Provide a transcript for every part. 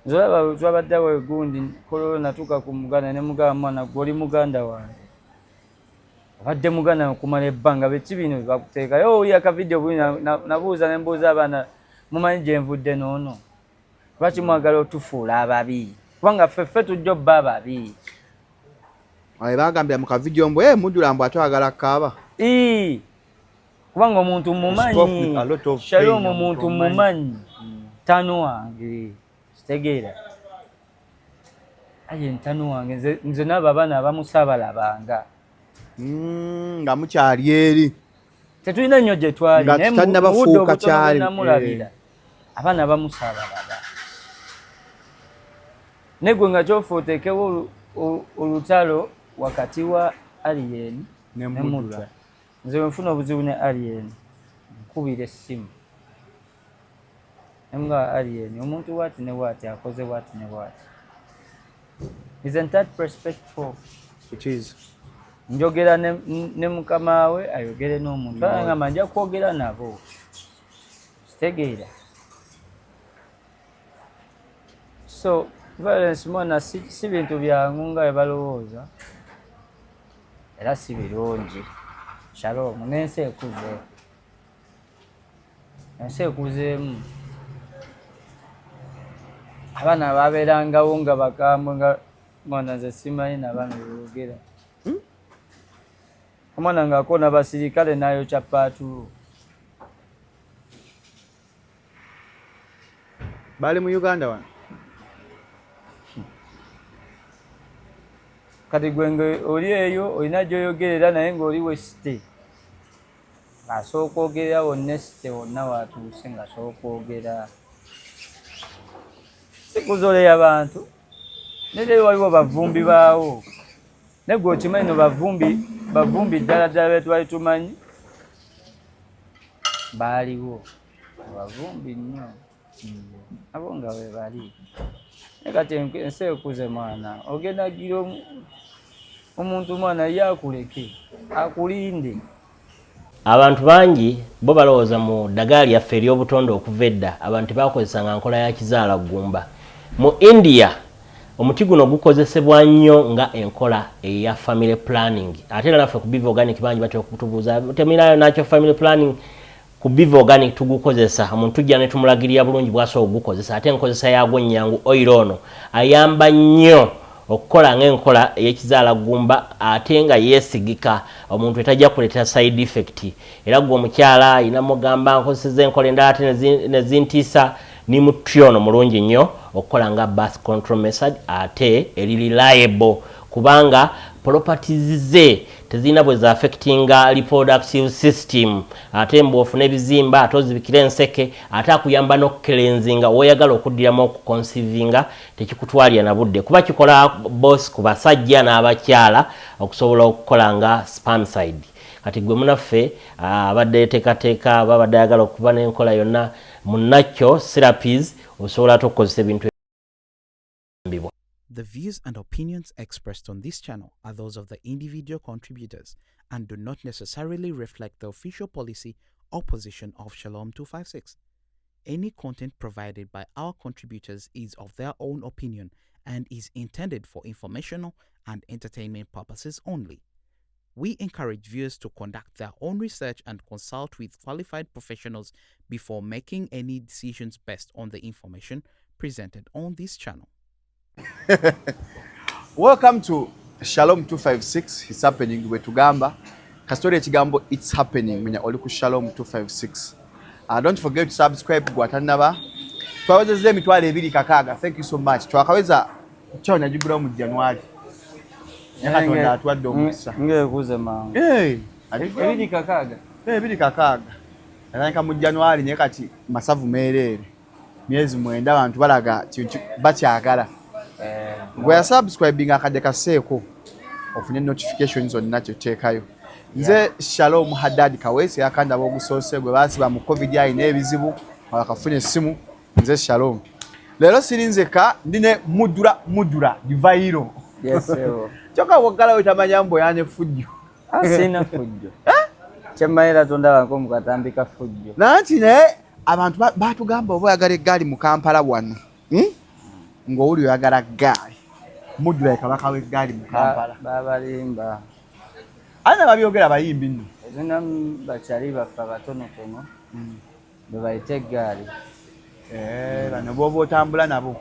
Nze olaba twabadde awo egundi Kololo, natuuka ku muganda ne mugamba, mwana gwe oli muganda wange, obadde muganda okumala ebbanga, beki bino byebakuteekayo? Owulira akavidiyo buli nabuuza ne mbuuza abaana, mumanyi gye nvudde noono? Lwaki mwagala otufuula ababi? Kubanga ffe ffe tujja obba ababi. Aye bagambira mu kavidiyo mbu eh Mujula mbu atwagala kaaba. Ii. Kubanga omuntu mumanyi, Shalom, omuntu mumanyi, tano wange, kitegeera aye ntano wange nze n'abo abaana abamusabalabanga nga mukyali eri tetulina nnyo gye twali nga tutannabafuuka kyali namulabira abaana bamusabalaba naye gwe nga kyofa oteekewo olutalo wakati wa Alien ne ne Mudra. Nze wenfuna obuzibu ne Alien, nkubira essimu nga Alien omuntu waati ne waati akoze waati ne waati. Isn't that respectful? It is. Njogera ne mukama we ayogere n'omuntu agamba nja kwogera nabo, kitegeera. So violence mwana si bintu byangu nga bwe balowooza, era si birungi. Shalom, n'ensi ekuze, ensi ekuzeemu. Abaana babeerangawo nga bakambwe nga mwana nze simanyi nabaana beboogera. Omwana ng'akoona basirikale n'ayokya paatulo. Bali mu Uganda wano. Kati gwe nga oli eyo olina gy'oyogerera naye ng'oli wesite ng'asooka ogerera wonna esite wonna watuuse ng'asooka ogera si kuzoleya bantu naye waliwo bavumbi baawo naye gwe okimanyi no bavumbi bavumbi ddala ddala be twali tumanyi baaliwo bavumbi nnyo abo nga bwe bali. Naye kati ensi ekuze mwana, ogenda gira omuntu mwana ye akuleke akulinde. Abantu bangi bo balowooza mu ddagala lyaffe ery'obutonde okuva edda abantu tebakozesanga nkola ya kizaala ggumba. Mu India omuti guno gukozesebwa nnyo nga enkola eya family planning. Ate era naffe ku Biva Organic bangi batera okutubuuza temulinayo nakyo family planning. Ku Biva Organic tugukozesa, omuntu tujja ne tumulagirira bulungi bw'asobola okugukozesa, ate enkozesa yaagwo nnyangu. Oil ono ayamba nnyo okukola ng'enkola ey'ekizaala ggumba ate nga yeesigika, omuntu etajja kuleetera side effect. Era ggwe omukyala ayina mugamba nkozesezza enkola endala ate ne zintiisa, ni muti ono mulungi nnyo okukola nga birth control method ate eri reliable kubanga properties ze tezirina bwe za affectinga reproductive system, ate mbu ofuna ebizimba ate ozibikira enseke, ate akuyamba n'okukelenzinga woyagala okuddiramu okuconsivinga tekikutwalira na budde kuba kikola both ku basajja n'abakyala okusobola okukola nga spermicide. Kati gwe munaffe abadde yeteekateeka aba abadde ayagala okuba n'enkola yonna munnakyo therapies osobola ate okukozesa ebintu ebibwa. The views and opinions expressed on this channel are those of the individual contributors and do not necessarily reflect the official policy or position of Shalom 256. Any content provided by our contributors is of their own opinion and is intended for informational and entertainment purposes only. We encourage viewers to conduct their own research and consult with qualified professionals before making any decisions based on the information presented on this channel. Welcome to Shalom 256. It's happening bwe tugamba. Kastori ekigambo it's happening menya oli ku Shalom 256. Don't forget to subscribe gwatannaba. Twawezezza 260,000. Thank you so much. Twakaweza kyawo nagigulawo mu January. Naye Katonda atuwadde omukisa. Ng'ekuze mangu. Hey, 260. 260. Natandika mu January naye kati masavu meereere. Myezi 9 abantu balaga bakyagala. Gwe yasubscribing akadde kaseeko ofune notification zonna kyoteekayo. Nze Shalom Haddad Kaweesi akanda abogusoose gwe baasiba mu COVID alina ebizibu akafuna essimu. Nze Shalom. Leero siri nzekka, ndi ne Mudura Mudura Divairo. Yes, kyokka bw'oggalawo tamanya mbu oyane fujjo. Sirina fujjo. Kyemmanyi tondabako mu katambi ka fujjo. Nanti naye abantu batugamba oba oyagala eggaali mu Kampala wano. Ng'owuli oyagala ggaali, Mudula ye kabaka w'eggaali mu Kampala. Babalimba. Ani ababyogera? Abayimbi nno. Ezina bakyali baffe abatonotono bwe bayita eggaali. Eh, bano b'oba otambula nabo.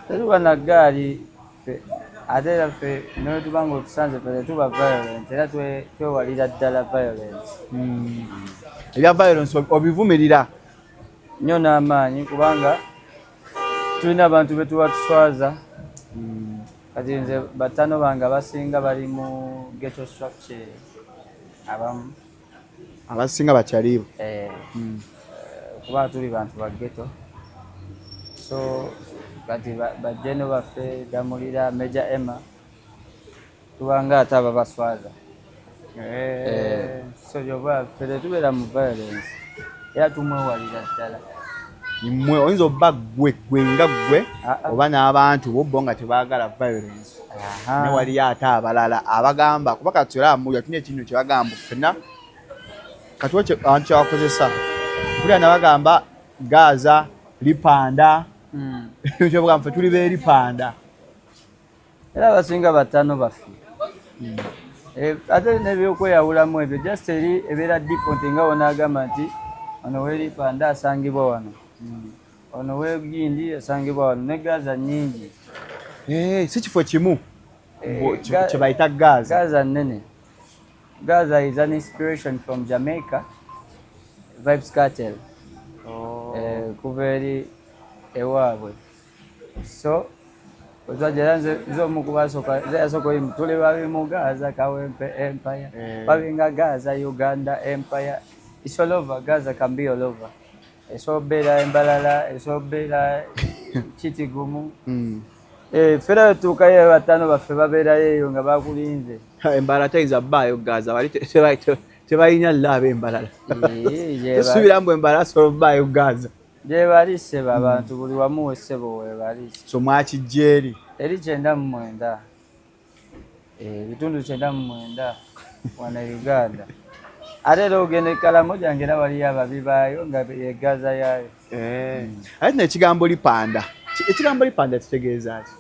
Tetuba na ggaali ffe, ate era ffe newetuba nga otusanze ffe tetuba violent, era twewalira ddala violence. Ebya violence obivumirira. Nnyo n'amaanyi, kubanga tulina abantu be tuba tuswaza. Kati nze bataano bange abasinga bali mu ghetto structure abamu. Abasinga bakyalibo. Eh, kuba tuli bantu ba ghetto, so kati bajjeno baffe Damulira, Major Emma, tubanga ate ababaswaza. Eh, so kyoba ffe tetubeera mu violence, era tumwewalira ddala. Mmwe oyinza obba ggwe ggwe nga ggwe Ah, ah. oba n'abantu bo bo nga tebaagala violence, ne waliyo ate abalala abagamba, kuba kati olaba mulya tulina ekintu kye bagamba ffenna kati abantu kyebakozesa kulya nabagamba Gaza lipanda. Kyebagamba ffe tuli beeripanda. Era abasinga bataano baffe. Eh, ate n'ebyokweyawulamu ebyo just eri ebeera depot, nti nga wonaagamba nti ono weripanda asangibwa wano, ono wegindi asangibwa wano, ne Gaza nyingi. Eh, si kifo kimu Eh, kye bayita Gaza. Gaza nene. Gaza is an inspiration from Jamaica, Vybz Kartel. Eh, kuva eri ewaabwe. So ozajja era nze omu ku basooka, nze yasooka oyimu tuli babi mu Gaza, Kawempe Empire. Eh. Babinga Gaza, Uganda Empire. It's all over. Gaza can be all over. Esobola obeera Embalala, esobola obeera Kitigumu. Eh, ffera wetuukayo bataano baffe babeerayo eyo nga bakulinze. Embalala tayinza bbaayo Gaza, bali tebalina lla ab'embalala. Eh, Tesuubira mbu Embalala asobola obbaayo Gaza. Gye bali ssebo, abantu buli wamu we ssebo webali. So mwakijja eri? Eri 99. Eh, ebitundu 99 wano e Uganda. Ate era ogenda e Karamoja nga era waliyo ababi baayo nga ye Gaza yaayo. Ate nno ekigambo lipanda, ekigambo lipanda kitegeeza ki?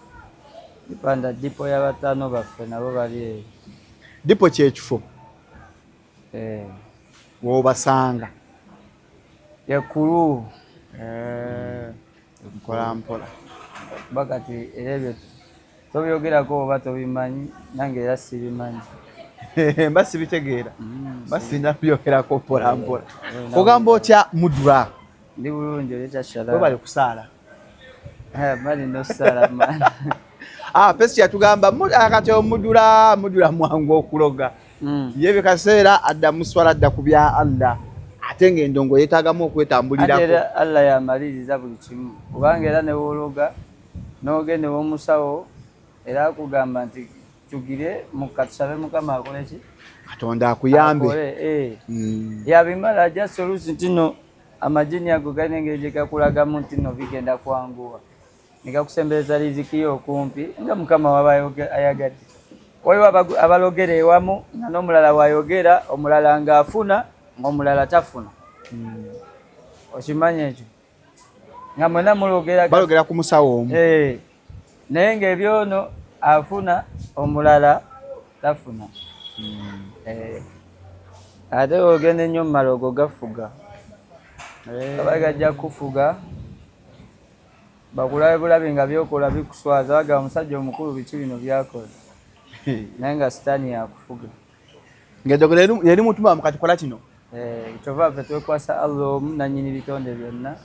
Lipanda depot y'abataano baffe, nabo bali eyo. Depot kyekifo Eh, w'obasanga? Yekkulu. Mpola mpola. Kuba kati era ebyo tobyogerako oba tobimanyi, nange era sibimanyi. Mba sibitegeera, mba sirina byogerako mpola mpola. Eh, Ogamba otya Mudra? Ndi bulungi, oli kyashala. Webale kusaala. Mali nosaala man. Ah, pesi yatugamba ah, kati omudula mudula mwangu okuloga. Ye bikaseera adda muswala, adda ku bya Allah, ate ng'endongo yeetaagamu Ate okwetambulirako. Era Allah yamaliriza buli kimu, kubanga era newologa n'ogenda ew'omusawo era akugamba nti tugire mukka tusabe Mukama akole ki? Katonda akuyambe. Akole, eh. Yabimala. Just oluusi nti no amajini ago galina engeri gye gakulagamu nti no bigenda kwanguwa ne gakusembereza riziki yo okumpi nga Mukama waba ayagadde. Waliwo abalogera ewamu nga n'omulala wayogera, omulala ng'afuna ng'omulala tafuna. Okimanyi ekyo nga mwena mulogera? Balogera ku musawo omu. Eh, naye ng'ebyono afuna, omulala tafuna. Eh, ate ogenda ennyo mu malogo gafuga, gaba gajja kufuga bakulabe bulabi nga byokola bikuswaza, bagamba omusajja omukulu biki bino byakola, naye nga sitaani yakufuga. Ng'eddogolo yeri mutuma mukati kola kino. Eh, kyova ffe twekwasa Allah omu nannyini bitonde byonna,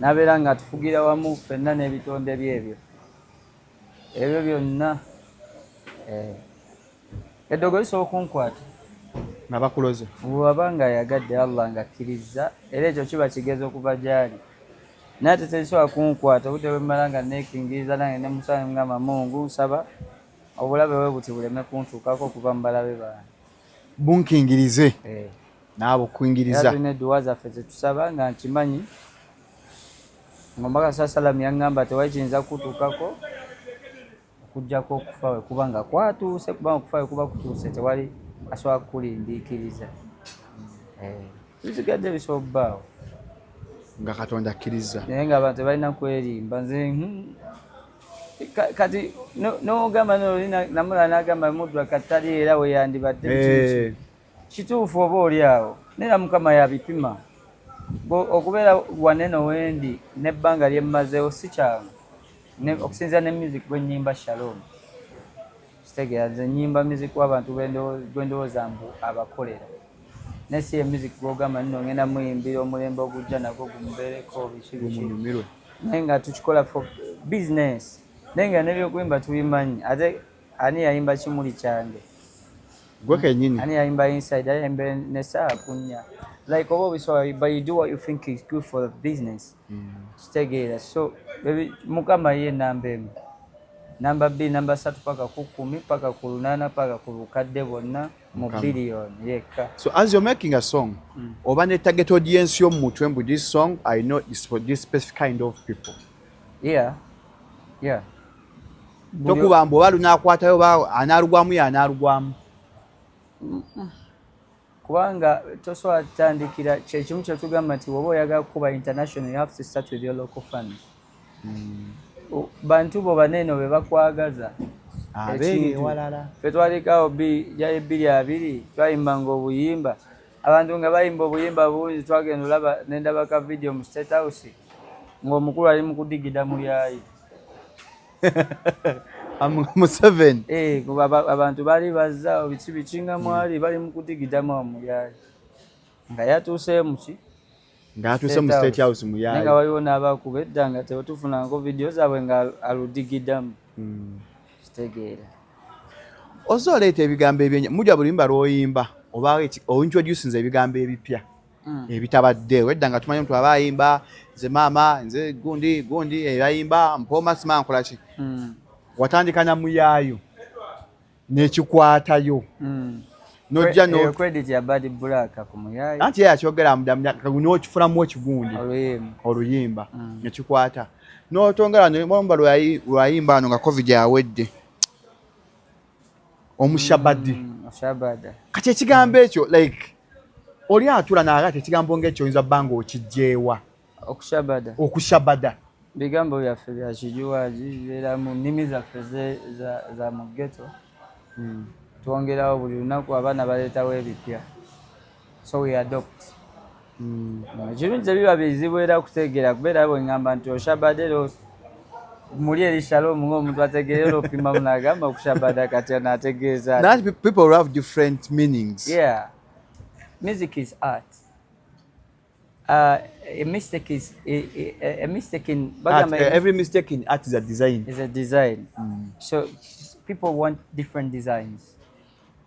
n'abeera nga atufugira wamu ffenna n'ebitonde byebyo ebyo byonna. Eh, eddogo lisobola okunkwata nga bakuloze. Bw'aba nga ayagadde Allah nga akkiriza, era ekyo kiba kigezo okuva gy'ali, naye ate terisobola kunkwata obudde bwe mmala nga neekingiriza nange ne musaba ngamba, Mungu, nsaba obulabe bwe buti buleme kuntuukako okuva mu balabe bange. Bunkingirize. Eh. Naabo Era kukingiriza. Tulina edduwa zaffe zetusaba nga nkimanyi ngaomubaka saa salam yaŋŋamba tewali kiyinza kutuukako okugjako okufa we kuba nga kwatuuse, kubanga okufa we kuba kutuuse tewali asobola kukulindiikiriza. Eh, bisigadde bisobola obbaawo. Nga Katonda akkiriza. Naye nga abantu tebalina kwerimba. Nze kati nogamba namulala nagamba Mudra katali era weyandibadde. Kituufu, oba oli awo neera Mukama yabipima. Okubeera wanene wendi nebbanga lyemmazeewo si kyangu, okusinziira ne music gwe nnyimba. Shalom, kitegeera nze nnyimba music w'abantu gwe ndowooza mbu abakolera, naye si ye music gwogamba nno ngenda muyimbira omulembe ogujja nagwo gumubeereko biki biki. Gumunyumirwe. Naye nga tukikola for business, naye nga nebyokuyimba tubimanyi. Ate ani yayimba Kimuli Kyange? Gwe kennyini. Ani yayimba Inside? Ani yayimba Nesaa Kunya? Like oba obisobola, but you do what you think is good for the business. Kitegeera? So Mukama ye namba emu, namba bbiri, namba ssatu, paka ku 10, paka ku 8, paka ku bukadde bwonna mu Mukama. biliyoni yekka. So as you're making a song, oba ne target audience yo mu mutwe mbu this song I know is for this specific kind of people? Yeah. Tokuba mbu oba lunaakwatayo oba anaalugwamu ye anaalugwamu. Kubanga tosobola tutandikira kyekimu kyetugamba nti woba oyagala kukuba international, you have to start with your local fans. Bantu bo baneeno be bakwagaza. Abeere Ekintu. ewalala. Ffe twalekawo yali 2020, twayimbanga obuyimba, abantu nga bayimba obuyimba bungi. Twagenda olaba nendaba ka video mu State House ng'omukulu ali mu kudigida mu lyayi. Museveni. Eh, kuba abantu baali bazza biki biki nga mwali bali mu kudigidamu awo mu lyayi nga yatuuseyo muki. Ng'atuuse mu State House mu Naye nga yaayi. waliwo n'abakuba edda nga tetufunangako video zaabwe nga aludigidamu. Kitegeera? Ozze oleeta ebigambo ebyenye mujja buli luyimba lw'oyimba oba ointroducinze ebigambo ebipya ebitabaddeewo edda, nga tumanyi omuntu aba ayimba nze maama, nze gundi gundi, ebayimba mpooma sima nkola ki. Watandika na muyaayo n'ekikwatayo nojja Eyo credit ya Bad Black ku muyaayo. Anti ye yakyogera n'okifunamu ekigundi. Oluyimba. Oluyimba nekikwata n'otongera nomba lwayimba ano nga COVID awedde, omushabadi. Oshabada. Kati ekigambo ekyo, like oli atula naagati ekigambo ngaekyo oyinza bba nga okijjeewa? Okushabada. Okushabada. Bigambo byaffe bya kijuwaji, bibeera mu nnimi zaffe za mu ghetto. Twongerawo buli lunaku, abaana baleetawo ebipya, so we adopt. Ekirungi tebiba bizibu era kutegeera, kubeera bwe ŋŋamba nti oshabada, era muli eri Shalom ng'omuntu ategeera, era opimamu n'agamba okushabada kati anaategeeza ati. That people have different meanings. Yeah, music is art. A mistake is a mistake in Art, bagamba every mistake in art is a design. Is a design. So people want different designs.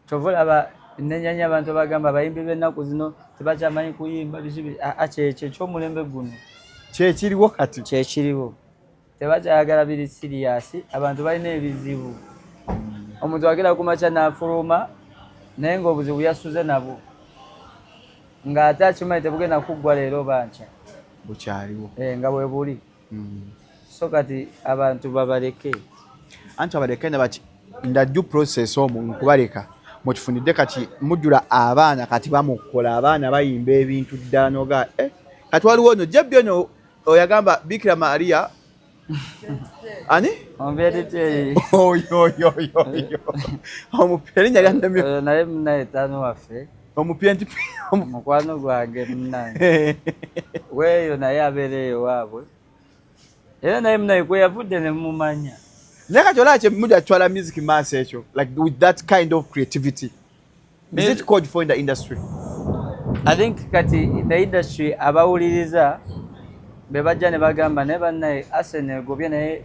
Kyova olaba nenyanya abantu bagamba abayimbi b'ennaku zino tebakyamanyi kuyimba biki kyekyo ekyomulembe guno. Kyekiriwo kati. Kyekiriwo, tebakyayagala biri serious. Abantu balina ebizibu, omuntu agenda kumakya n'afuluma naye ng'obuzibu yasuze nabwo, ng'ate akimanyi tebugenda kuggwa leero oba nkya. Bukyaliwo. Eh, nga bwe buli. So kati abantu babaleke. Anti abaleke ne baki nda due process omwo nkubaleka mukifunidde. Kati mujjula abaana, kati bamukola, abaana bayimba ebintu ddala noga eh, kati waliwo ono jebbi ono oyagamba Bikira Maria ani. Ombyetete. Oyo oyo oyo oyo omupya erinnya lyannamye. Oyo naye munaye taano waffe. Omupya nti mukwano gwange munange weeyo, naye abeera eyo waabwe era naye munaye kwe yavudde ne mumanya. Naye kati olaba kyemujja tutwala music maaso ekyo, like with that kind of creativity, is it called for in the industry? I think kati the industry abawuliriza be bajja ne bagamba naye bannaye Arsenal egobye, naye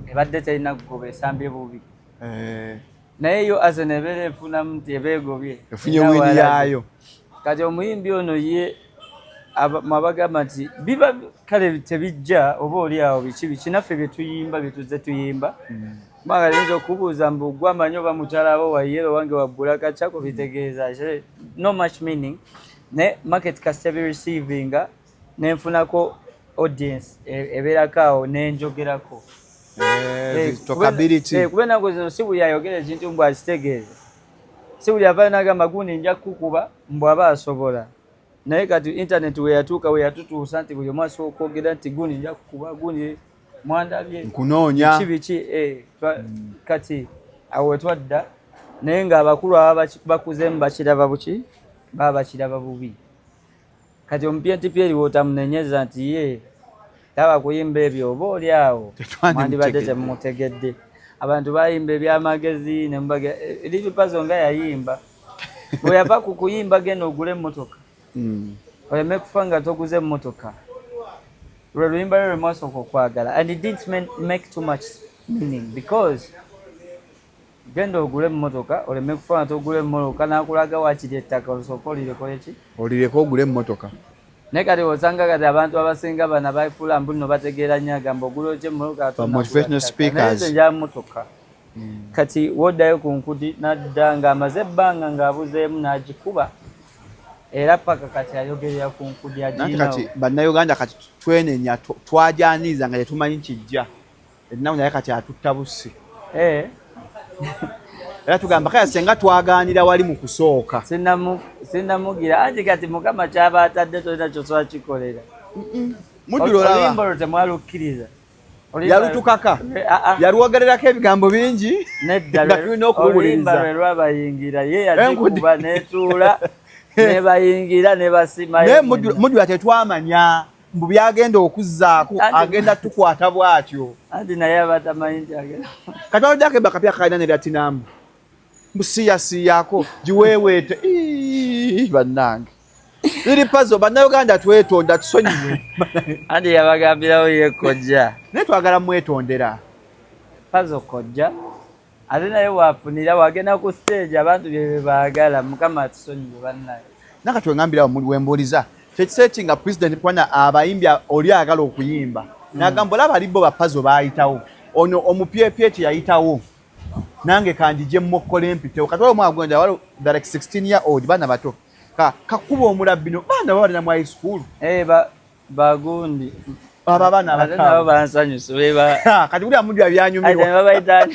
ebadde terina kugoba, esambye bubi. Naye yo Arsenal ebeera efunamu nti eba egobye. Efunye Era win walaze. yaayo. Kati omuyimbi ono ye mwabagamba nti biba kale tebijja oba oli awo biki biki naffe bye tuyimba bye tuzze tuyimba. Kubanga yinza okubuuza mbu gwe amanyi oba mukyala wo wa yellow wange wa black, kyako bitegeeza no much meaning, naye market kasita bireceivinga nenfunako audience ebeerako awo nenjogerako. Talkability. Kuba ennaku zino si buli ayogera ekintu mbu akitegeeza, si buli avaayo n'agamba gundi nja kukukuba mbu aba asobola. Naye kati internet weyatuuka, weyatutuusa nti buli omu asobola okwogera nti gundi nja kukuba, gundi mwandabye, Nkunoonya. Biki biki, kati awo wetwadda, naye ng'abakulu aba bakuzeemu bakiraba buki, baba bakiraba bubi. Kati omupyentipyeri wootamunenyeza nti ye taba kuyimba ebyo, oba oli awo mwandibadde temumutegedde. Abantu bayimba ebyamagezi nemubaga Lil Pazo nga yayimba bwe yava ku kuyimba genda ogule emmotoka, oleme kufa nga toguze emmotoka. Lwe luyimba lwe lwemwasooka okwagala, and it didn't make too much meaning because genda ogule emmotoka oleme kufa nga togula emmotoka, nakulaga wakiri ettaka osooka olirekole ki? Olireko ogule emmotoka. Naye kati osanga kati abantu abasinga bano abafuula mbu nno bategeera nnyo, agamba ogula otya emmotoka? Ba motivational speakers. Naye nja mmotoka. Kati woddayo ku nkudi nadda ng'amaze ebbanga ng'abuzeemu n'agikuba, era paka kati ayogerera ku nkudi. Nanti agirinawo. Kati Bannayuganda kati twenenya, twajaniiza nga tetumanyi kijja ennaku, naye kati atutta busi. Era tugamba kaya senga twagaanira wali mu kusooka. Sinnamugira anti kati Mukama kyaba atadde tolina kyosobola kikolera. Mujjulo olaba. Oluyimba olwo temwalukkiriza. Yalutukaka. Ah, ah. Yalwogererako ebigambo bingi Nedda. nga tulina okuluwuliriza. Oluyimba lwe lwabayingira ye Enkudi. yagikuba netuula nebayingira nebasimayo. Naye Mujjula tetwamanya mbu byagenda okuzzaako agenda tukwata bw'atyo. Anti naye abatamanyi nti agenda Kati waliddako ebba kapya kalina ne Latinamu mbu siiyasiiyako giweeweete. Ii, bannange, Lil Pazo, Bannayuganda twetonda, tusonyiwe. Anti yabagambirawo ye kojja. Naye twagala mwetondera. Pazo kojja, ate naye wafunira wagenda ku stage abantu bye baagala. Mukama atusonyiwe bannaye. Nakati wengambirawo wembuuliza kyekiseera nga president kwana abayimbi oli ayagala okuyimba nagamba olaba ali bo bapazo bayitawo, ono omupyepye teyayitawo, nange kanjije mmokkole mpitewo. Kati waliwo omwana gwenda waliwo the like 16 year old, baana bato kakuba omulabbino, baana baba balina mu high school. Eh, bagundi. Abo abaana Ate abato. nabo bansanyusa beba. Kati buli amudu abyanyumirwa. Babayita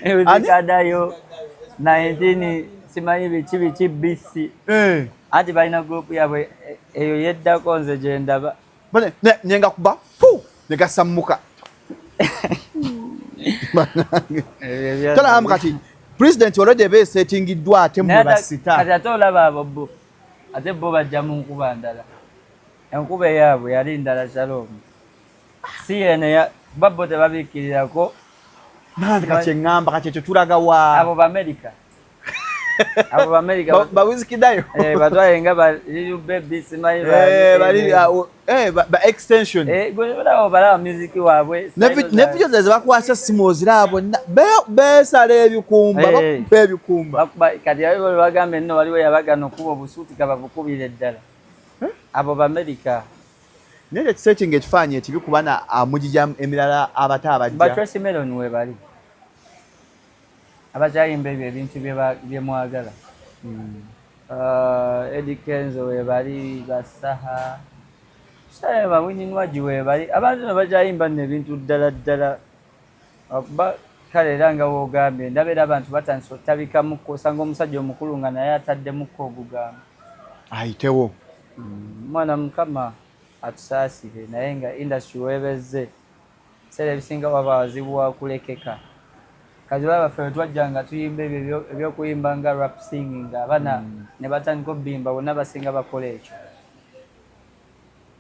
muzikadayo 19 simanyi biki biki bc. Anti balina group yabwe eyo yeddako nze gye ndaba. Nenga kuba pu negasammuka. Tolaba kati president already beesetingiddwa ate mwe basita. Kati ate olaba abo bo, ate bo bajja mu nkuba ndala. Enkuba eyaabwe yali ndala. Shalom, si eno kuba bo tebabikkirirako. Nanti kati eŋŋamba kati ekyo tulaga wa? Abo Bamerika, abo Bamerika. Bawizikidayo. Eh, batwale nga ba Lil Baby simanyi. Bali ba extension. Eh, gwe olaba balaba music waabwe. Ne video zaze bakwasa simu oziraba bonna beesala ebikumba. Bakuba ebikumba. Kati abo bagambe nno waliwo yabagana okuba obusuuti kababukubire ddala. Abo Bamerika. Naye ekiseekinga ekifaananyi ekibi kubana amugija emirala abato abajja. Ba Tracy Melon webali abakyayimba ebyo ebintu bye mwagala. Eddie Kenzo webali, basaha ba Winnie Nwagi webali, abantu no bakyayimba nno ebintu ddala ddala. Kuba kale era nga woogambye ndaba era abantu batandise otabikamuko, osanga omusajja omukulu nga naye ataddemukko ogugamba. Ayitewo. Mwana Mukama atusaasire, naye nga industry weebezze ebiseera ebisinga waba wazibu wakulekeka. Kati olaba ffe twajja nga tuyimba ebyo ebyokuyimba nga rap singing, abaana ne batandika obbimba bonna basinga bakola ekyo.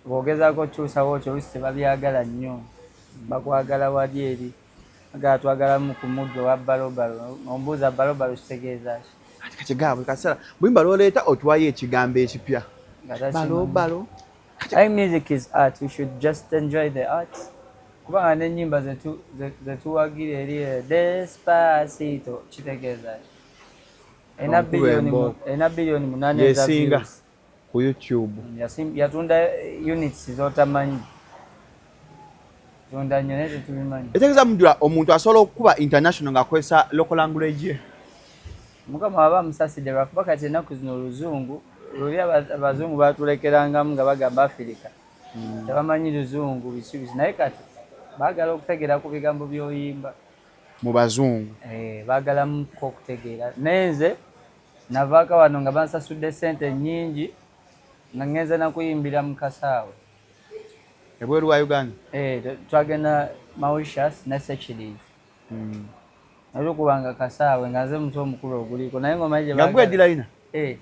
Bw'ogezaako okukyusawo okyo oluusi tebabyagala nnyo, bakwagala wali eri agala twagalamu ku muddo wa balobalo. Ombuuza balobalo kitegeeza ki? Ati kati gaabwe kaseera buyimba lwoleeta otuwayo ekigambo ekipya. Nga takimanyi. Balobalo. I music is art. We should just enjoy the art. Kubanga n'ennyimba zetuwagira eri Despacito kitegeeza ki? Erina Onkuba embooko. Erina 8 billion eza Yesinga views. ku YouTube. Yatunda units z'otamanyi. Tunda nnyo naye tetubimanyi. Etegeeza mujula omuntu asobola okukuba international ng'akozesa local language ye. Mukama waba amusasidde, lwakuba kati ennaku zino oluzungu luli abazungu batulekerangamu nga bagamba Afirika tebamanyi luzungu biki biki, naye kati baagala okutegeera ku bigambo by'oyimba. Mu bazungu. Eh, baagalamuko okutegeera, naye nze navaako wano nga bansasudde sente nnyingi. Nga ngenze nakuyimbira mu kasaawe. Ebweru wa Uganda? Eh, twagenda Mauritius ne Seychelles. Natukubanga kasaawe nga nze mutwe omukulu oguliko, naye ngoma gye Nga gwe headliner? Eh,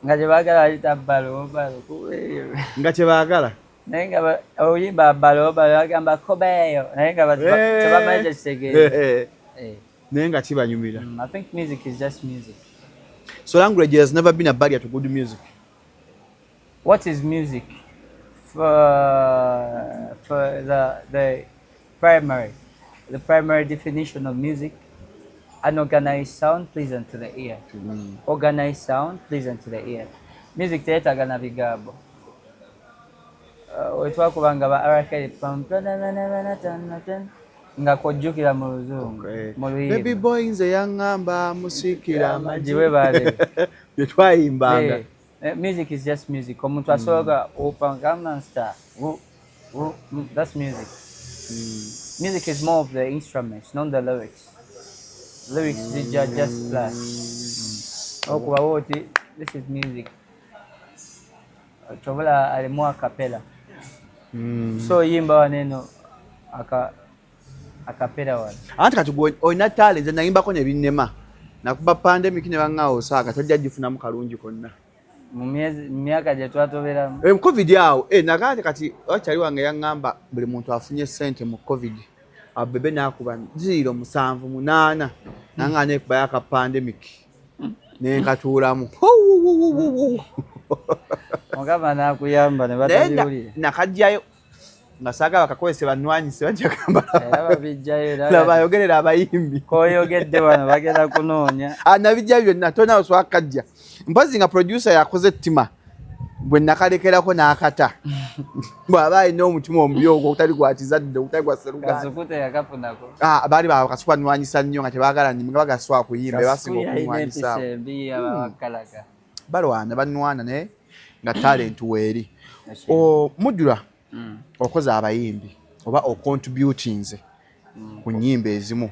nga gye baagala bayita balo balo kubeeyo. Nga kye baagala. Naye nga oyimba balo balo, bagamba kobeeyo, naye nga tebamanyi kye kitegeeza. Eh. Naye nga kibanyumira. I think music is just music. So language has never been a barrier to good music? What is music? For the primary definition of music, an organized sound pleasant to the ear. Organized sound pleasant to the ear. Music teyeetaaga na bigambo. Wetwakubanga ba RK pam pam tan nga kwojjukira mu Luzungu, mu Baby luyimba. boy nze yaŋŋamba musiikira amagi. Giwe bale. Bye twayimbanga. Eh, music is just music. Omuntu asobola opa Gangnam Style. Woo, woo, that's music. Music is more of the instruments, not the lyrics. Lyrics zijja just plus. Okuba oti this is music. Tobola alimu acapella. So yimba wano aka acapella wano. Anti kati gwe olina talent, nayimbako ne binnema. Nakuba pandemic ne baŋŋaawo osaaga tojja gifunamu kalungi konna. Mu myezi, mu myaka gye twatoberamu. Eh, mu COVID awo, eh, nagamba kati wakyali wange yaŋŋamba buli muntu afunye ssente mu COVID. Abebe n'akuba ziro musanvu munaana, nange neekubayo aka pandemic nenkatuulamu. Mukama n'akuyamba ne Naye batabiwulira. Nakajjayo nga saagala bakakozese bannwanyise, bajja gamba Era babijjayo era laba ayogerera abayimbi. Koyogedde wano bagenda kunoonya. Ah, nabijja byonna, tolina oswakajja, mpozi nga producer yakoze ettima bwe nakalekerako n'akata, bw'aba alina omutima omubi ogwo ogutali gwa kizadde, ogutali gwa sseruganda. Kasuku teyakafunako. Ah, baali bakasuku banwanyisa nnyo nga tebaagala nnimi, nga bagaswa kuyimba Kasuku basinga yalina okunwanyisa. empisa embi abawakalaga. Balwana banwana, naye nga talent weeri. Mujjula okoze abayimbi oba ocontributinze ku nnyimba ezimu,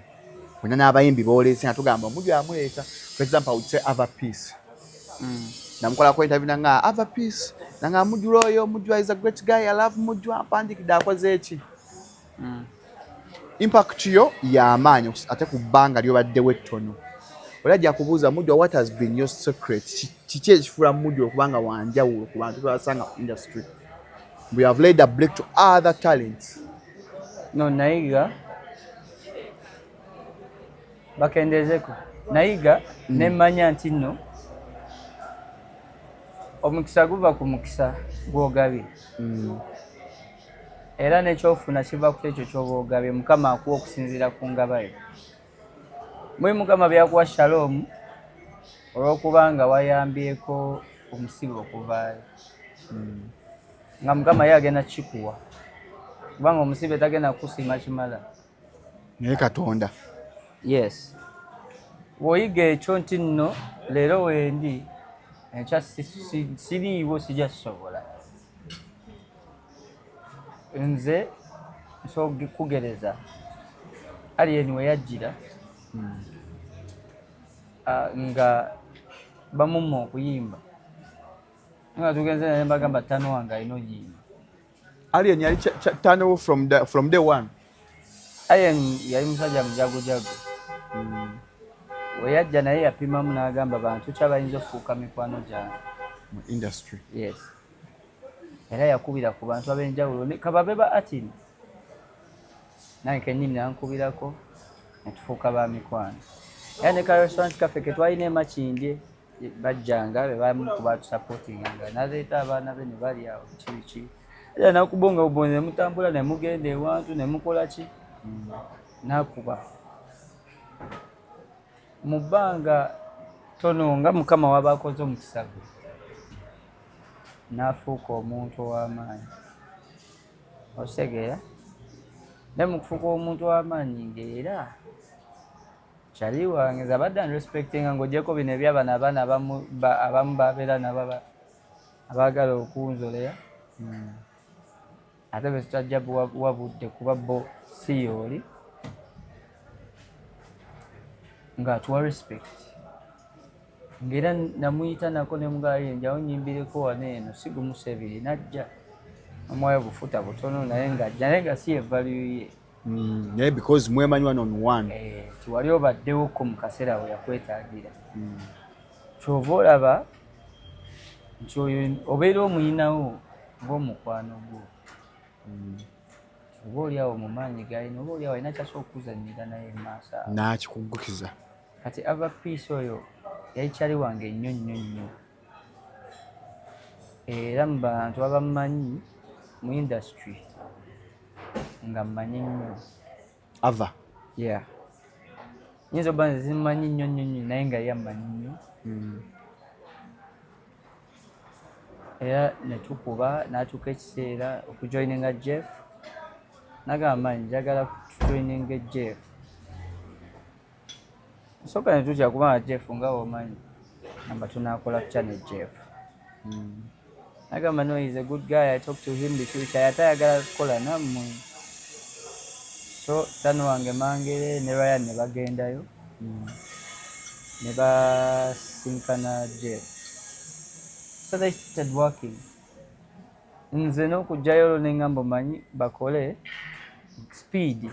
olina n'abayimbi boolese nga tugamba Omujjula amuleeta. For example, I would say Ava Peace. Namukolako interview nanga Ava Peace nanga Mujjula oyo, Mujjula is a great guy, I love Mujjula, mpandikidde, akoze eki. Impact yo y'amaanyi ate ku bbanga lyobaddewo ettono. Oli ajja kubuuza, Mujjula, what has been your secret? Kiki ekifuula Mujjula okubanga wanjawulo ku bantu bebasanga mu industry? We have laid a break to other talents. No, nayiga bakendezeko, nayiga nemmanya nti nno omukisa guva ku mukisa gw'ogabye, era nekyofuna kiva ku ekyo kyoba ogabye. Mukama akuwa okusinziira ku ngabayo. Muli Mukama byakuwa Shalom olw'okubanga wayambyeko omusibe okuvaayo, nga Mukama ye agenda kikuwa, kubanga omusibe tagenda kukusiima kimala. Naye Katonda. Yes, bw'oyiga ekyo nti nno leero wendi, enkya siriiwo, sijja kisobola. Nze nsobola kugereza Alien we yajjira, nga bamumma okuyimba, nga tugenze naye mbagamba ttano wange alina oyimba. Alien yali tano from day one. Alien yali musajja mujagujagu. We yajja naye yapimamu n'agamba bantu ki abayinza okufuuka mikwano gyange mu industry. Yes, era yakubira ku bantu ab'enjawulo kababe ba Atin, nange kennyini nankubirako netufuuka ba mikwano. Era ne ka restaurant kaffe ke twalina e Makindye, bajjanga be bamu ku batusupportinganga, naleeta abaana be ne bali awo kibiki, era nakubonga bubonzi ne mutambula ne mugenda ewantu ne mukola ki. Nakuba mu bbanga tono nga Mukama waba akoze omukisa gwe n'afuuka omuntu ow'amaanyi, okitegeera? Naye mu kufuuka omuntu ow'amaanyi ng'era kyali wange nze abadde anrespectinga, ng'ogyeko bino ebyabano abaana abamu babeera nabo abaagala okunzoleya, ate be tutajja wabudde kuba bo si yooli ng'atuwa respect. Ng'era namuyita nako ne mugamba, "Njawo nyimbireko wano eno si gumu sebiri." Najja omwayo bufuta butono, naye ng'ajja, naye nga si ye value ye. Naye because mwemanyi one on one. Eh, tiwali obaddewokko mu kaseera we yakwetaagira. Kyova olaba nti oyo obeera omuyinawo ng'omukwano gwo, oba oliawo mu maanyi galina, oba oliawo alina kyasobola okuzannyira naye mu maaso awo. N'akikuggukiza. Kati Ava Peace oyo yali kyali wange nnyo nnyo nnyo, era mu bantu abamumanyi mu industry nga mmanyi nnyo. Ava? Yeah, nyinza obba nze zimumanyi nnyo nnyo nnyo, naye nga ye ammanyi nnyo. Era netukuba n'atuuka ekiseera okujoininga Jeff, nagamba, "Manyi njagala tujoininge Jeff." Nsooka ne tutya kubanga Jeff nga womanyi namba tunakola tutya ne Jeff. Nagamba, "No, he's a good guy, I talk to him." Biki biki, ate ayagala kukola nammwe. So tano wange Mangere ne Ryan ne bagendayo ne basinkana Jeff, so they started working. Nze n'okugjayo olwo neŋŋamba, omanyi bakole speed,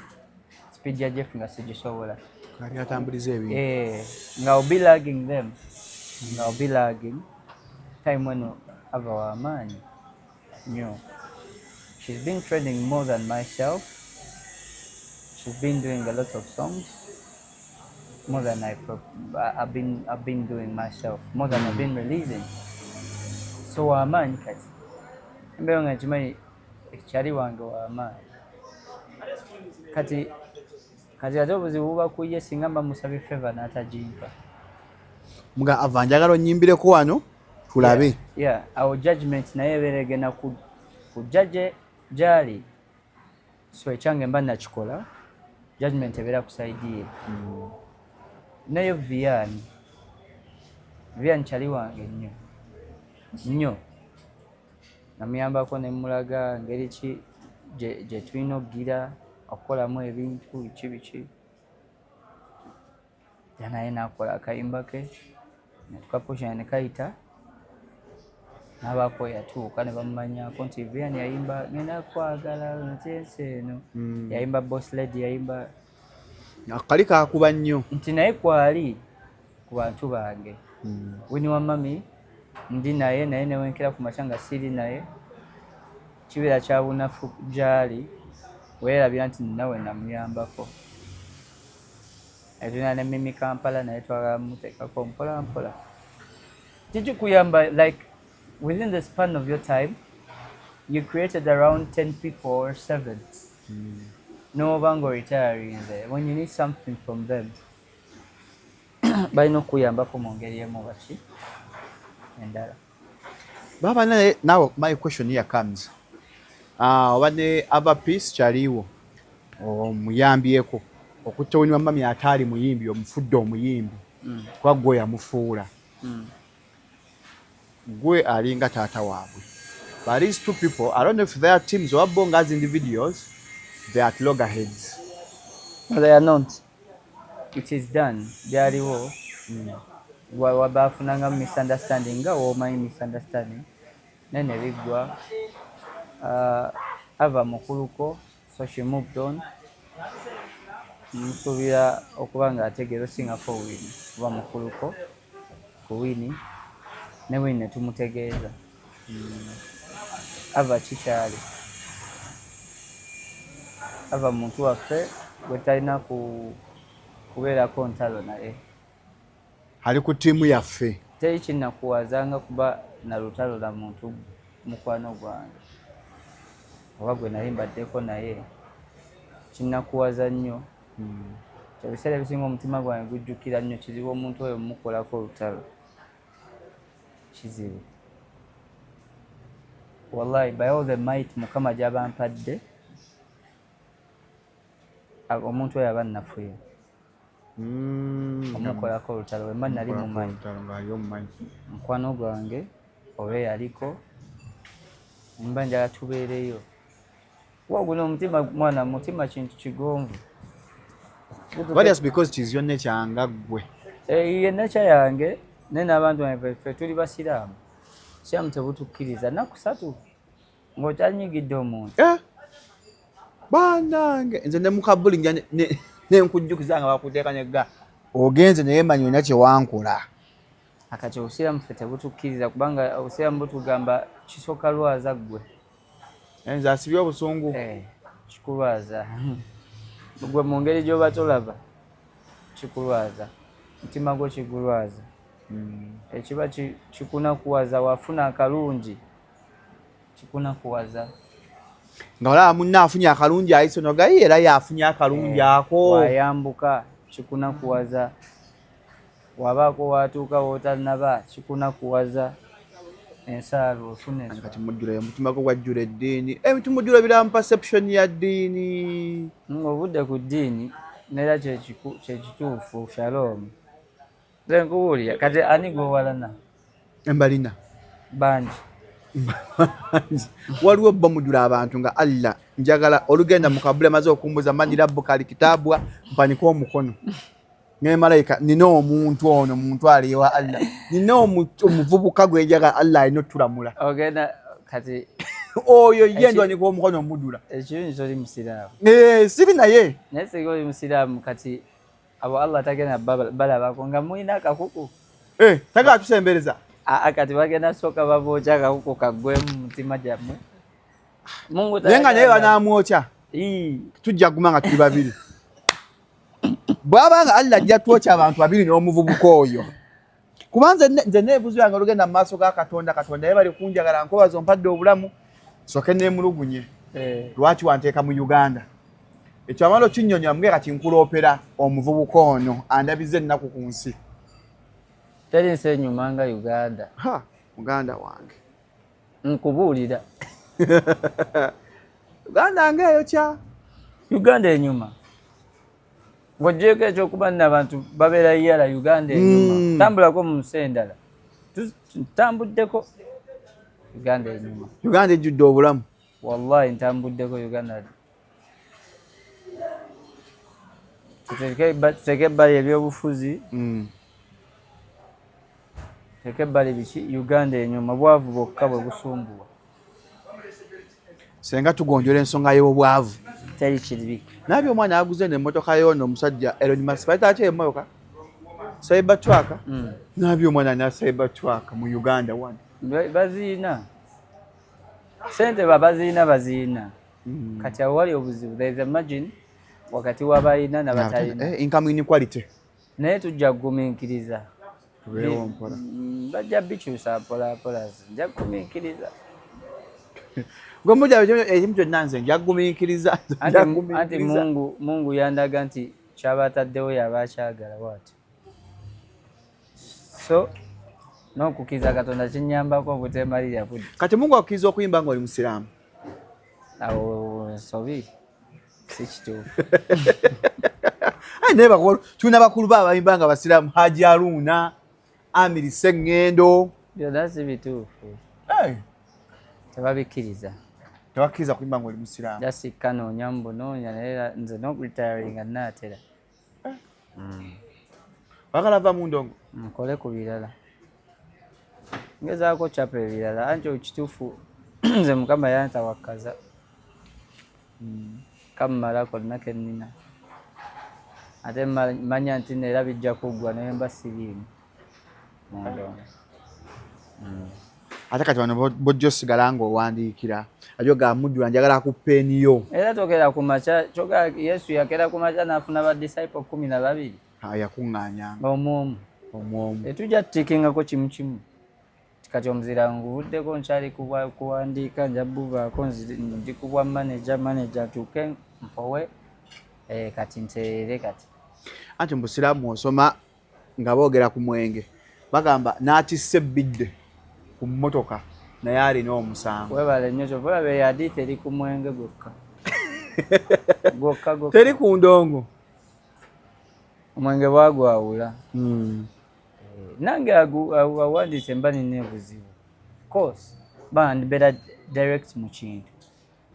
speed ya Jeff nga sigisobola. Kali atambuliza ebintu. Eh, nga I'll be lagging them, nga I'll be lagging time. Weno Ava w'amaanyi nnyo. She's been trending more than myself. She's been doing a lot of songs more than I've been doing myself, more than I've been releasing. So w'amaanyi. Kati embeera nga nkimanyi ekyali wange w'amaanyi. Kati ate obuzibu buba ku ye singa mba musabye favor n'atagimpa. Mga Ava, njagala onnyimbireko wano tulabe. Yeah, awo judgment naye ebeera egenda kujja gyali. So ekyange mba nakikola, judgment ebeera ku side ye. Naye Vian, Vian kyali wange nnyo nnyo, namuyambako ne mulaga ngeri ki gye tulina okugira okukolamu ebintu biki biki, era naye nakola akayimba ke netukapusha ne kayita, n'abaako yatuuka ne bamumanyako nti Vian yayimba "Ngenda Kwagala Nti Ensi Eno", yayimba "Boss Lady", yayimba Kali kakuba nnyo. Nti naye kwali ku bantu bange. Winnie wa Mami ndi naye, naye newenkera ku makya nga siri naye, kibeera kya bunafu gyali, weerabira nti nawe namuyambako. Tulina ne Mimi Kampala, naye twagala muteekako mpola mpola. Kikikuyamba like within the span of your time you created around 10 people or 7, n'oba nga oretirinze, when you need something from them balina okukuyambako mu ngeri emu baki endala. Baba naye, now my question here comes. Oba ne Ava Peace kyaliwo omuyambyeko okutta Winnie wa Mami ataali muyimbi, omufudde omuyimbi, kuba gwe yamufuula, gwe alinga taata waabwe. But these two people, I don't know if they are teams or bo as individuals, they are at loggerheads. No, they are not. It is done. Byaliwo. Bafunanga misunderstanding nga womanyi misunderstanding, naye ne biggwa. Ava mukuluko, so she moved on. Musuubira okuba nga ategeera osingako Winnie, kuba mukuluko ku Winnie, ne Winnie ne tumutegeeza. Ava kikyali Ava muntu waffe gwe talina kubeerako ntalo naye. Ali ku ttiimu yaffe. Teri kinnakuwazanga kuba na lutalo na muntu mukwano gwange oba gwe nali mbaddeko naye, kinnakuwaza nnyo. Ebiseera ebisinga omutima gwange gujjukira nnyo. Kizibu omuntu oyo mumukolako olutalo, kizibu wallahi. By all the might Mukama gy'aba mpadde, omuntu oyo aba nnafuye omukolako olutalo wemba nali mumanyi. Ng'ali omumanyi. Mukwano gwange oba eyaliko, mba njala tubeereyo, kuba guno omutima, mwana, mutima kintu kigonvu. But just because it is your nature nga ggwe. Eh, ye nature yange. Naye n'abantu bange ffe tuli basiraamu, siraamu tebutukkiriza nnaku 3 ng'okyanyigidde omuntu. Banange, nze ne mukabuli nja nenkujjukiza nga bakuteeka negga ogenze, naye manyi olina kyewankola. Akati obusiraamu ffe tebutukkiriza, kubanga obusiraamu butugamba kisooka lwaza ggwe. Nze asibye obusungu. Kikulwaza gwe mu ngeri gy'oba tolaba, kikulwaza mutima gwo, kigulwaza. Ekiba kikunakuwaza, wafuna akalungi kikunakuwaza. Nga olaba munne afunye akalungi, ayise nogayi era yafunye akalungi ako. Wayambuka kikunakuwaza, wabaako watuuka wotanaba kikunakuwaza, ensaalo ofuna. Kati mujjula omutima gwo gwajjula eddiini, tumujjula biramu perception ya ddiini. Ng'ovudde ku ddiini, neera kyekituufu. Shalom, nze nkubuulira, kati ani gwowalana? Embalina. Bangi. Waliwo bo mujjula abantu nga Allah njagala olugenda mu kabuli amaze okumbuza manyi rabbuka alikitabwa, mpanike omukono ne malayika, nina omuntu ono muntu aliwa Allah, nina omuvubuka gwe njagala, Allah alina otulamula. Ogenda kati. Oyo ye ndwanika omukono omudula. Ekirungi toli musiraamu. Siri naye. Naye singa oli musiraamu, kati abo Allah tagenda balabako nga mulina akakuku. Tagala tusembereza. Aa, kati bagenda sooka babookya akakuku kaggwemu mu mutima gyammwe. Mungu naye nga naye banamwokya. Ii. Tujja kuguma nga tuli babiri, bw'aba nga Allah ajja twokya abantu babiri n'omuvubuka oyo, kuba nze neebuzo yange olugenda mu maaso ga Katonda, Katonda ye bali kunjagala nkobaza ompadde obulamu, soke neemulugunye. Lwaki wanteeka mu Uganda? Ekyo amala okinnyonnyola muge, kati nkuloopera omuvubuka ono andabiza ennaku ku nsi. Teri nsi enyuma nga Uganda. Ha, muganda wange. Nkubuulira. Uganda ngaeyo kya Uganda enyuma, ng'ogyeko ekyokuba nno abantu babeera yala, Uganda enyuma. Tambulako mu nsi endala. Ntambuddeko, Uganda enyuma. Uganda ejjudde obulamu. Wallahi ntambuddeko Uganda. Tuteeke ebbali ebyobufuzi, tuteeke ebbali biki, Uganda enyuma, bwavu bwokka bwe busumbuwa. Senga tugonjola ensonga y'obwavu. Teri kibi. Nabye omwana aguze nemmotoka yoono omusajja Elon Musk, bayita ki emmotoka? Cyber truck. Nabye omwana na cyber truck mu Uganda wano. Baziina sente, ba baziina, baziina. Kati awo wali obuzibu, there is a margin wakati w'abalina n'abatalina. Income inequality. Naye tujja kugumiikiriza. Tubeewo mpola. Bajja bikyusa mpola mpola, nja kugumiikiriza. Gwe mujja ekimu kyonna, nze nja kugumiikiriza. Anti Mungu yandaga nti kyaba ataddewo yaba akyagala bwatyo, so n'okukkiriza Katonda kinyambako obuteemalirira budde. Kati Mungu akukkiriza okuyimba ng'oli musiraamu? Awo nsobi, si kituufu. Ayi, naye bakulu, tulina bakulu ba abayimba nga basiraamu, Haji Aruna, Amiri Sengendo. Byonna si bituufu. Hey, tebabikkiriza. Tebakkiriza kuyimba ng'oli musiraamu? Jasikka noonya mu bunoonya, naye era nze n'okuretiringa naatera. Oyagala va mu ndongo? Nkole ku birala, ngezaako kyapa ebirala, anti ekituufu nze Mukama yantawakkaza kammala konna kennina, ate manya nti neera bijja kuggwa naye mba siriimu mu ndongo. Ate kati bano bojja osigala ng'owandiikira ajo ga mujjula, njagala ku peeni yo. Era tokera ku makya kyogera, Yesu yakera ku makya n'afuna ba disciple 12. Yakuŋŋaanyanga. Omu omu. Omu omu. Tetujja tutikingako kimu kimu. Kati omuzira nguvuddeko, nkyali kuwandiika, nja buvaako, ndi ku bwa manager, manager ntuuke mpowe, kati ntereere kati. Anti mu busiraamu osoma nga boogera ku mwenge, bagamba n'atisse ebbidde ku mmotoka naye alina omusango. Webale nnyo, kyova olaba eyo hadithi eri ku mwenge gwokka gwokka gwokka. Teri ku ndongo. Omwenge bwagwawula. Nange awandiise mba nina obuzibu, of course ba mbeera direct mu kintu,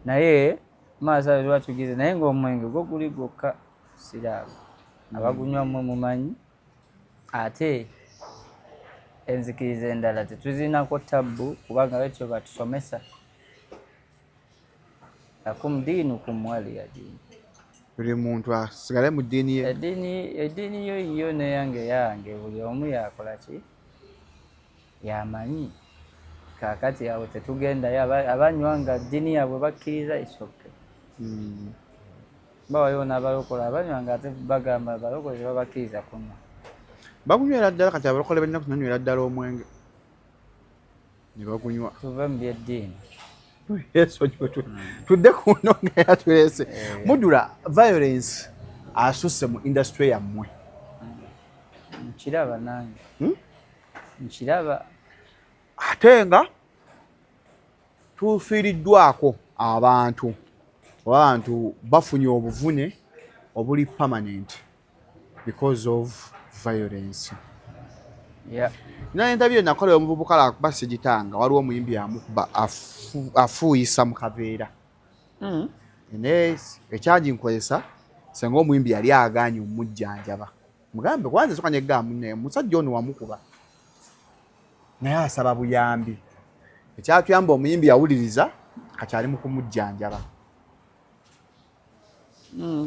naye maaso ayo tuba tugize, naye ng'omwenge gwo guli gwokka siraamu, abagunywa mmwe mumanyi, ate Enzikiriza endala tetuzirinako tabbu kubanga betyo batusomesa, lakum diinukum waliya diini. Buli muntu asigale mu ddiini ye. Eddiini yo yiyo neyange yange, buli omu yakola ki yamanyi. Kakati awo tetugendayo, abanywa nga ddiini yaabwe bakkiriza, it's okay. Ba waliwo n'abalokole abanywa nga ate bagamba abalokole tebabakkiriza kunywa. Bagunywera ddala kati abalokole b'ennaku banywera ddala omwenge ne bagunywa. Tuve mu byeddiini. Tudde ku nsonga yatuleese. Mudula, violence asusse mu industry yammwe. Nkiraba nange. Nkiraba. Ate nga tufiiriddwako abantu, oba abantu bafunye obuvune obuli permanent because of violence. Naye interview nakola omuvubuka lwakuba sigitanga, waliwo omuyimbi amukuba afuuyisa mu kaveera. Naye ekyanginkozesa senga omuyimbi yali agaanye omujjanjaba, mugambe kwanza soka negamba munne omusajja ono wamukuba naye asaba buyambi. Ekyatuyamba omuyimbi yawuliriza, kati ali mu kumujjanjaba.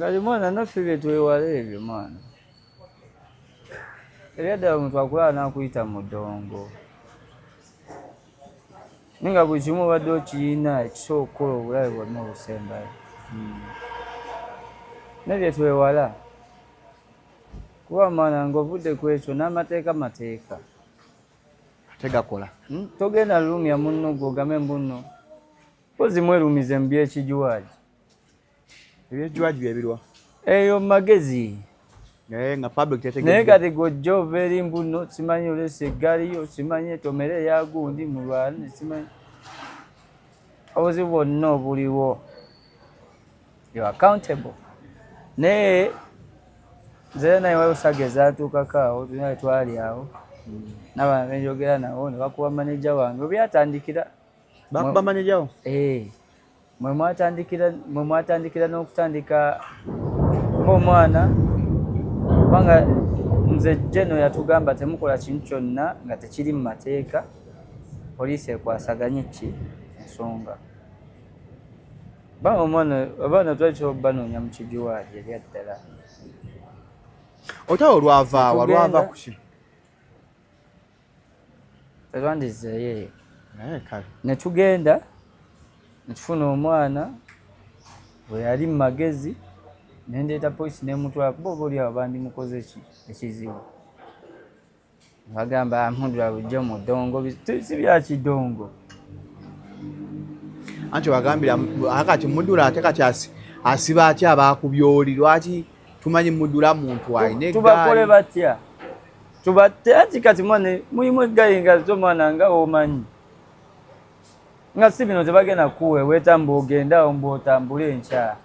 Kati mwana naffe byetwewala ebyo mwana, ebyaddala omuntu akulaba n'akuyita mu ddongo, naye nga buli kimu obadde okiyina ekisobola okukola obulabe bwonna obusembayo. Naye byetwewala kuba mwana ng'ovudde ku ekyo n'amateeka mateeka ate gakola. Togenda lulumya munno gw'ogambe mbunno pozi mwerumize mu byekijuwaji. Ebyekijuwaji byebirwa eyo magezi naye nga public tetegedde. Naye kati gojja ova eri mbuno simanyi olese eggaali yo, simanyi etomere eyagundi mulwane, simanyi obuzibu bwonna obuliwo, you accountable. Naye nze era naye waliwo saga ezantuukako awo, tulina twali awo n'abaana benjogera nabo ne bakuba maneja wange webyatandikira. Bakuba maneja wo? Eh, mwe mwatandikira n'okutandika ng'omwana, kubanga nze Geno yatugamba temukola kintu kyonna nga tekiri mu mateeka, poliisi ekwasaganye ki ensonga. Kubanga omwana abaana twali tusobola banoonya mu kijuwaali ebyaddala. Olutalo lwavaawa? Lwava kuki? Tetwandizeeyo eyo. Naye kale. Ne tugenda ne tufuna omwana bwe yali mu magezi, nendeeta polisi nemutwala, kuba oba oli awo bandimukoze ki ekizibu. Bagamba Mudula bulijjo mu ddongo, si bya kidongo. Anti wagambira akati Mudula ate kati asiba atya abakubye oli? Lwaki tumanyi Mudula muntu alina Tubakole eggaali. Batya tubatte? Ati kati mwana mulimu eggaali nga zo mwana nga omanyi nga si bino tebagenda kuweweeta mbu ogende awo mbu otambule enkya.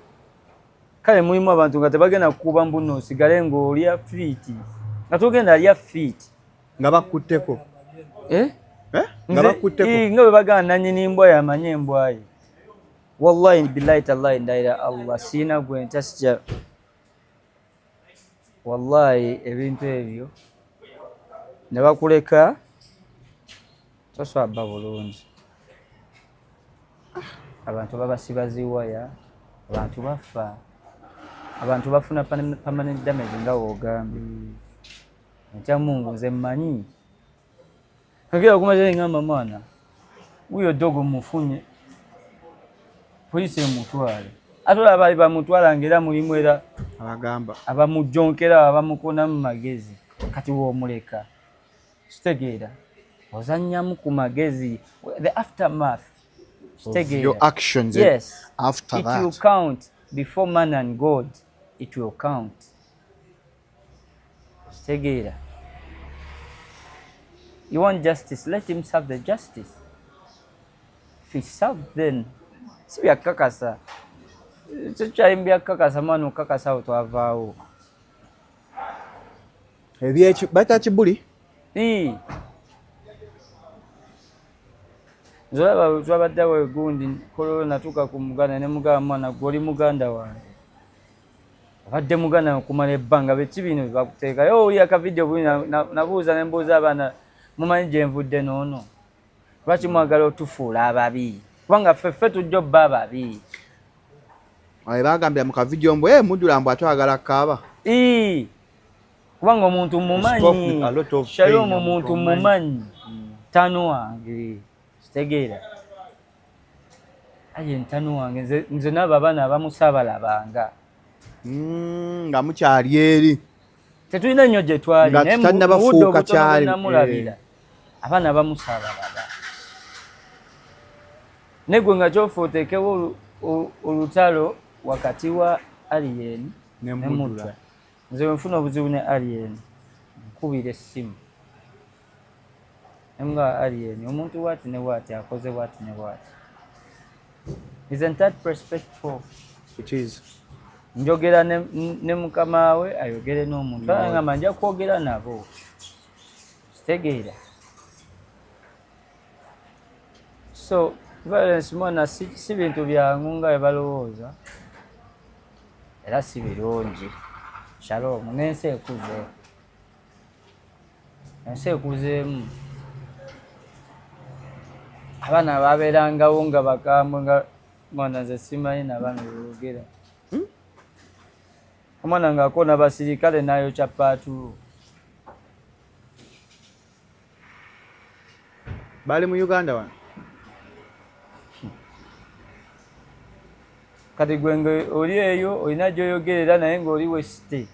Kale mulimu abantu nga tebagenda kukuba mbu nno osigale ng'olya fit, nga togenda lya fit. Nga bakutteko. Eh? Eh? Nga bakutteko. Nga bwe bagamba nannyini mbwa yamanye embwa ye. Wallahi billahi tallahi, ndayira Allah, siina gwe ntya, sitya wallahi. Ebintu ebyo ne bakuleka toswabba bulungi, abantu babasiba ziwaya, abantu bafa, abantu bafuna permanent damage nga woogambye. Ntya Mungu, nze mmanyi agera okumaze ngamba mwana wuyo dogo mufunye, poliisi emutwale, ate olaba baali bamutwala ngaera mulimu era abagamba abamujonkera, abamukona mu magezi. Kati woomuleka kitegeera ozannyamu ku magezi, the aftermath. Kitegeera your actions yes after it that will count before man and God, it will count. Kitegeera you want justice, let him serve the justice. If he served, then si byakakasa, tukyali mu byakakasa mwana, okukakasa awo twavaawo. Ebyeki bayita kibuli. Ii. Nze olaba twabaddewo egundi kololo, natuuka ku muganda ne mugamba mwana gwe oli muganda wange, obadde muganda okumala ebbanga, beki bino byebakuteekayo? Owulira akavidiyo buli nabuuza ne mbuuza abaana Mumanyi gye nvudde n'ono? Lwaki mwagala otufuula ababi? Kubanga ffe tujja obba ababi. Aye bagambira mu kavidiyo mbu eh Mudula mbu atwagala kaaba. Ii. Kubanga omuntu mumanyi. Shalom omuntu mumanyi. Tano wange. Kitegeera. Aye ntano wange nze n'abo abaana abamusabalabanga. Nga mukyali eri. Tetulina nnyo gye twali. Nga tutannabafuuka kyali. Namulabira. Abaana bamusabalaba. Naye gwe nga kyofa oteekewo olutalo wakati wa Alien ne Mudra. Nze bwe nfuna obuzibu ne Alien, nkubira essimu. Nga Alien, omuntu bw'ati ne bw'ati akoze bw'ati ne bw'ati. Isn't that respectful? It is. Njogera ne mukama we ayogere n'omuntu. Agamba nja kwogera nabo. Kitegeera. So violence mwana si bintu byangu nga bwe balowooza. Era si birungi. Shalom, n'ensi ekuze. Ensi ekuzeemu. Abaana babeerangawo nga bakambwe nga mwana nze simanyi n'abaana bwe boogera. Omwana ng'akoona basirikale n'ayokya paatulo. Bali mu Uganda wano. Kati gwe nga oli eyo olina gy'oyogerera naye ng'oli wesite.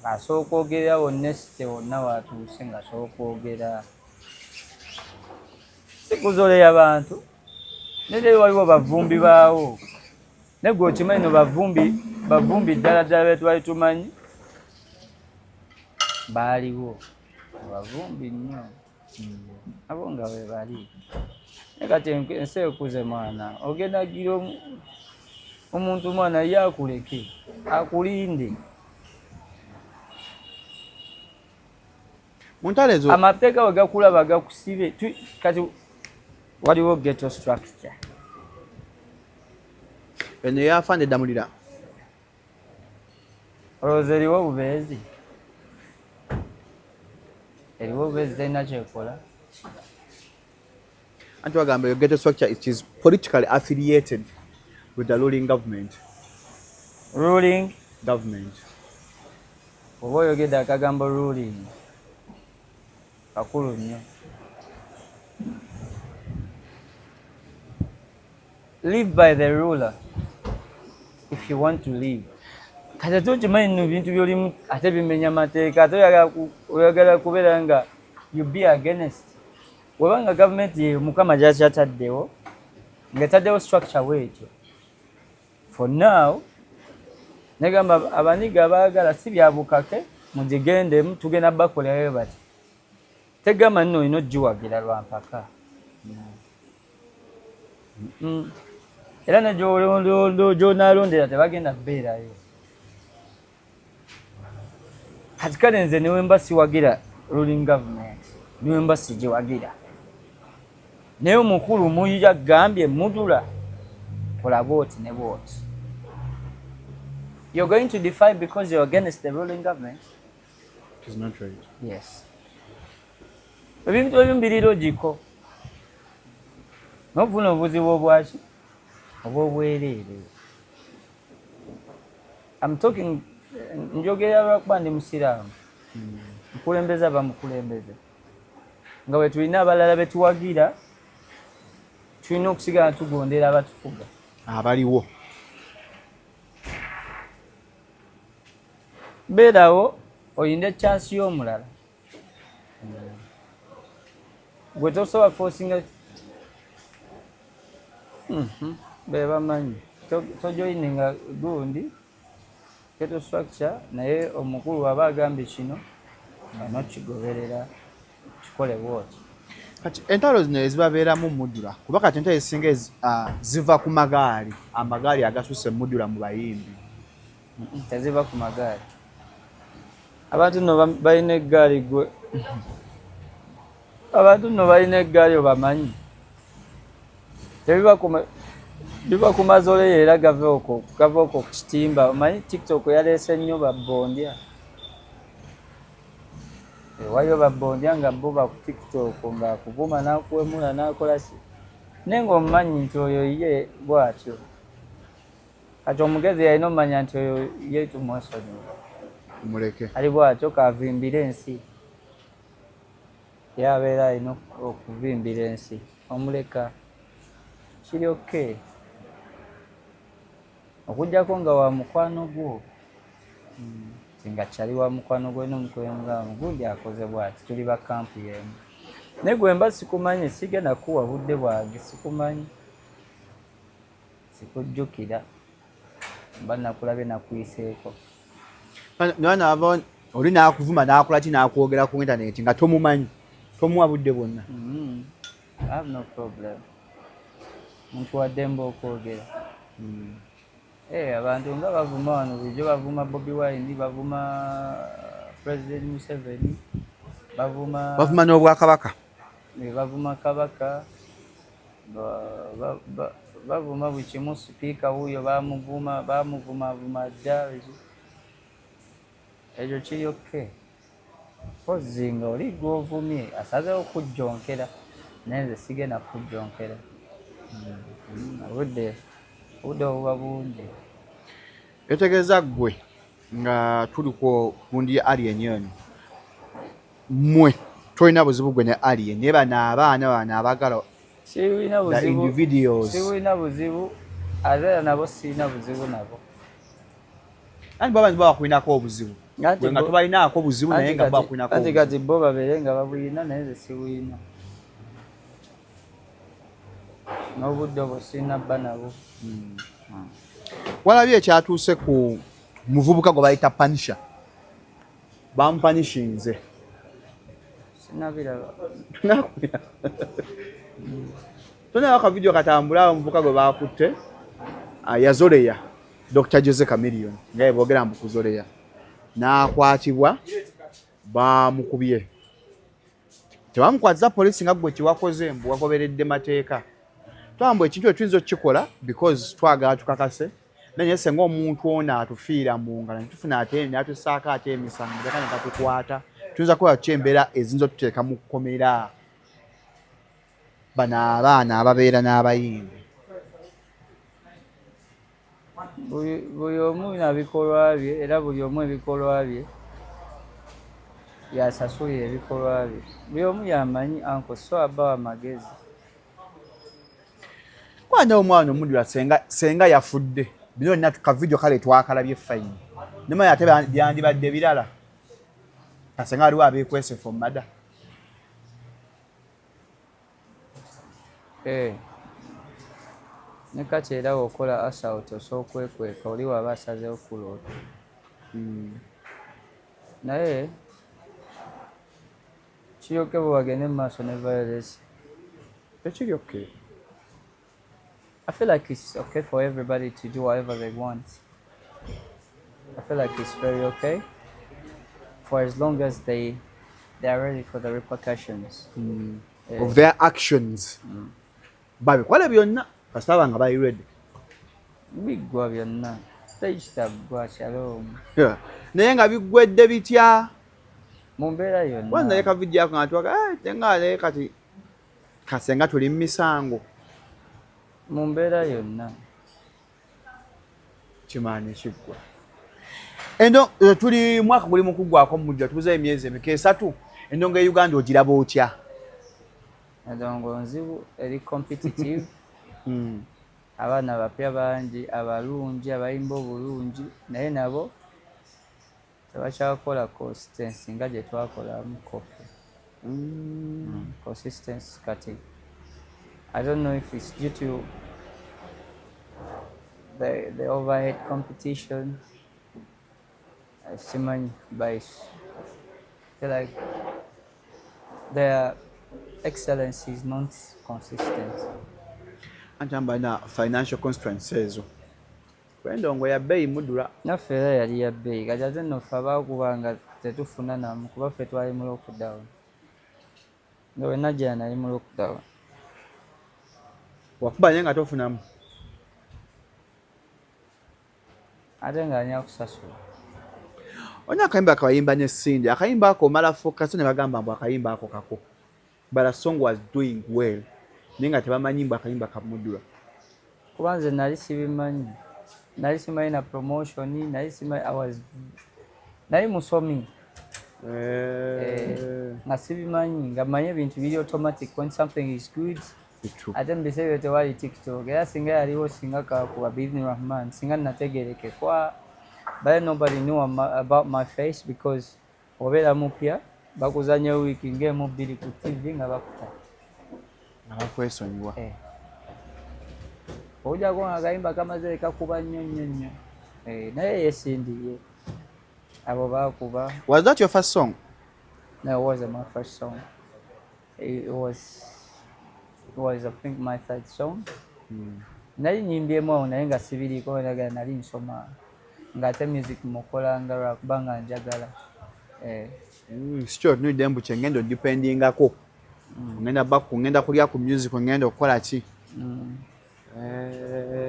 Ng'asooka ogerera wonna esite wonna watuuse ng'asooka okwogera. Si kuzoleya bantu. Naye waliwo bavumbi baawo. Naye gwe okimanyi no bavumbi ddala ddala be twali tumanyi baaliwo. Bavumbi nnyo. Abo nga bwe bali. Naye kati ensi ekuze mwana. Ogenda gira omuntu mwana ye akuleke, akulinde. Mu ntalo ezo amateeka bwe gakulaba gakusibe. Kati waliwo ghetto structure. Eno eyafande Ddamulira. Olowooza eriwo obubeezi? Eriwo obubeezi terina kyekola. Anti bagamba your ghetto structure, it is politically affiliated with the ruling government. Ruling government. Oba oyogedde akagambo ruling kakulu nnyo. Live by the ruler if you want to live. Kati ate okimanyi nno ebintu by'olimu ate bimenya mateeka, ate oyagala kubeera nga you be against. Bw'obanga gavumenti ye Mukama gy'akyataddewo, ng'etaddewo structure bw'etyo. For now, negamba abaniga baagala si bya bukake, mugigendemu tugenda bakolerayo bati. Tegamba nno olina ogiwagira lwa mpaka. Era ne gy'onaalondera tebagenda kubeerayo. Kati kale nze ne wemba siwagira ruling government, ne wemba sigiwagira. Naye omukulu muyira gambye Mudula kola bw'oti ne bw'oti. You're going to defy because you're against the ruling government? It is not right. Yes. Ebintu ebimu biri logical. N'ofuna obuzibu obwaki? Obw'obwereere. I'm talking, njogera lwakuba ndi musiraamu. Mukulembeze aba mukulembeze. Nga bwe tulina abalala be tuwagira, tulina okusigala tugondera abatufuga. Abaliwo. Beerawo oyinde chance y'omulala. Gwe tosobola forcinga. Be bamanyi. Tojoininga gundi ghetto structure, naye omukulu aba agambye kino onokigoberera kikole bw'oti. Kati entalo zino ezibabeeramu Mudula, kuba kati entalo ezisinga ziva ku magaali, amagaali agasusse Mudula mu bayimbi. Teziva ku magaali. Abantu nno balina eggaali gwe. Abantu nno balina eggaali obamanyi. Tebiva ku biva ku mazoleyo era gava okwo ku kitimba. Omanyi TikTok yaleese nnyo babbondya. Waliyo babondya nga bo ba ku TikTok ng'akuvuma n'akuwemula n'akola ki, naye ng'omumanyi nti oyo ye bw'atyo. Kati omugezi yalina omumanya nti oyo ye tumwesonyiwe, Muleke. Ali bw'atyo, kavimbire ensi, ye abeera alina okuvimbira ensi, omuleka kiri okay, okuggyako nga wa mukwano gwo, nti nga kyali wa mukwano gwo n'omukulembera gundi akoze bw'ati, tuli ba camp y'emu. Naye gwe mba sikumanyi, sigenda kukuwa budde bwange, sikumanyi, sikujjukira, mba nakulabye nakuyiseeko. Naava oli n'akuvuma n'akola ki n'akwogera ku internet nga tomumanyi, tomuwa budde bwonna? I have no problem. Muntu wa ddembe okwogera. Abantu nga bavuma wano bulijjo, bavuma Bobi Wine, bavuma President Museveni, bavuma Bavuma n'obwakabaka. Bavuma Kabaka, bavuma buli kimu. Sipiika wuuyo bamuvuma, bamuvumavuma dda. Ekyo kiri okay, mpozzi nga oli gw'ovumye asazeewo kujjonkera, naye nze sigenda kujjonkera. Obudde obuba bungi. Etegeeza ggwe nga tuli ku gundi ya Alien eno, mmwe tolina buzibu gwe ne Alien, naye bano abaana bano abagala Sirina the buzibu. individuals. Sirina buzibu, ate era nabo sirina buzibu nabo. Anti baba bakulinako obuzibu. Anti Gwe nga tobalinaako buzibu, naye Anti nga bakulinako anti obuzibu. Kati bo babeere nga babuyina, naye nze sibuyina, n'obudde obwo sirina bba nabo. Walabye ekyatuuse ku muvubuka gwe bayita Panisha? Bamupanishinze. Sinabiraba. Tonaba akavidiyo katambula awo, omuvubuka gwe bakutte, ah, yazoleya Dr Jose Chameleone nga yeboogera mbu kuzoleya, n'akwatibwa, bamukubye, tebamukwatiza poliisi nga gwe kiwakoze mbu wagoberedde mateeka. Twamba ekintu ekyo tuyinza okukikola because twagala tukakase, naye senga omuntu ono atufiira mu ngalo netufuna ate natusaako ate emisango mateeka ne gatukwata, tuyinza kukola ki embeera eziyinza otuteeka mu kkomera, bano abaana ababeera n'abayimbi? Buli omu na bikolwa bye, era buli omu ebikolwa bye yasasulira ebikolwa bye. Buli omu yamanyi anko, so abawa amagezi. Mwana omwana omudula senga yafudde, bino byonna kavidiyo kale twakalabye fine, nemanya ate byandibadde birala kasenga waliwo abeekwese for murder. Ne kati era wokola assault osobola okwekweka oli waba asazeewo kuloota. Naye kiryoke bwe bagende mu maaso ne violence. Tekiri okay. I feel like it's okay for everybody to do whatever they want. I feel like it's very okay for as long as they are ready for the repercussions. Of their actions. Babikole byonna kasita banga bali ready. Biggwa byonna. Tekitaggwa, Shalom. Yeah. Naye nga biggwedde bitya? Mu mbeera yonna. Wano naye kavidiyo ako nga twaga eh, nga naye kati kasenga tuli mu misango. Mu mbeera yonna. Kimaani kiggwa. Endo tuli mwaka guli mu kuggwako mujja, tubuzeyo emyezi emeka? 3. Endongo e Uganda ogiraba otya? Endongo nzibu, eri competitive. Abaana bapya bangi abalungi abayimba obulungi, naye nabo tebakyakola consistency nga gye twakolamu kofe. Consistency kati I don't know if it's due to the overhead competition. Simanyi, but I feel like their excellence is not consistent. Anti balina financial constraints ezo, endongo ya bbeeyi mudula. Naffe era yali ya bbeeyi, kati ate nno ffe abaakubanga tetufuna namu, kuba ffe twali mu lockdown. Nga bwe najja nali mu lockdown. Wakuba naye nga tofunamu. Ate nga ani akusasula? Olina akayimba kawayimba ne Cindy, akayimba ako omala focus ne bagamba mbu akayimba ako kako, but the song was doing well, naye nga tebamanyi mbu akayimba kamudula. Kuba nze nali sibimanyi, nali simanyi na promotion, nali simanyi. I was nali musomi. Nga sibimanyi, nga manyi ebintu biri automatic when something is good. Ate mu biseera ebyo tewali TikTok, era singa yaliwo, singa kakuba biidhni Rahman, singa nategerekekwa. But nobody knew about my face because obeera mupya, bakuzanya wiiki ng'emu bbiri ku TV nga bakuta. Nga bakwesonyiwa. Eh. Ojjako nga akayimba kamaze kakuba nnyo nnyo nnyo. Eh, naye yesindiye abo bakuba. Was that your first song? No, it wasn't my first song. It was I think my third song. Nali nyimbyemu awo naye nga sibiriiko, naga nali nsoma, ng'ate music mukola nga lwakuba nga njagala. Eh, Si kyotunulidde mbu kyengenda odependingako, ngenda baku ngenda kulya ku music, ngenda okukola ki? Mm.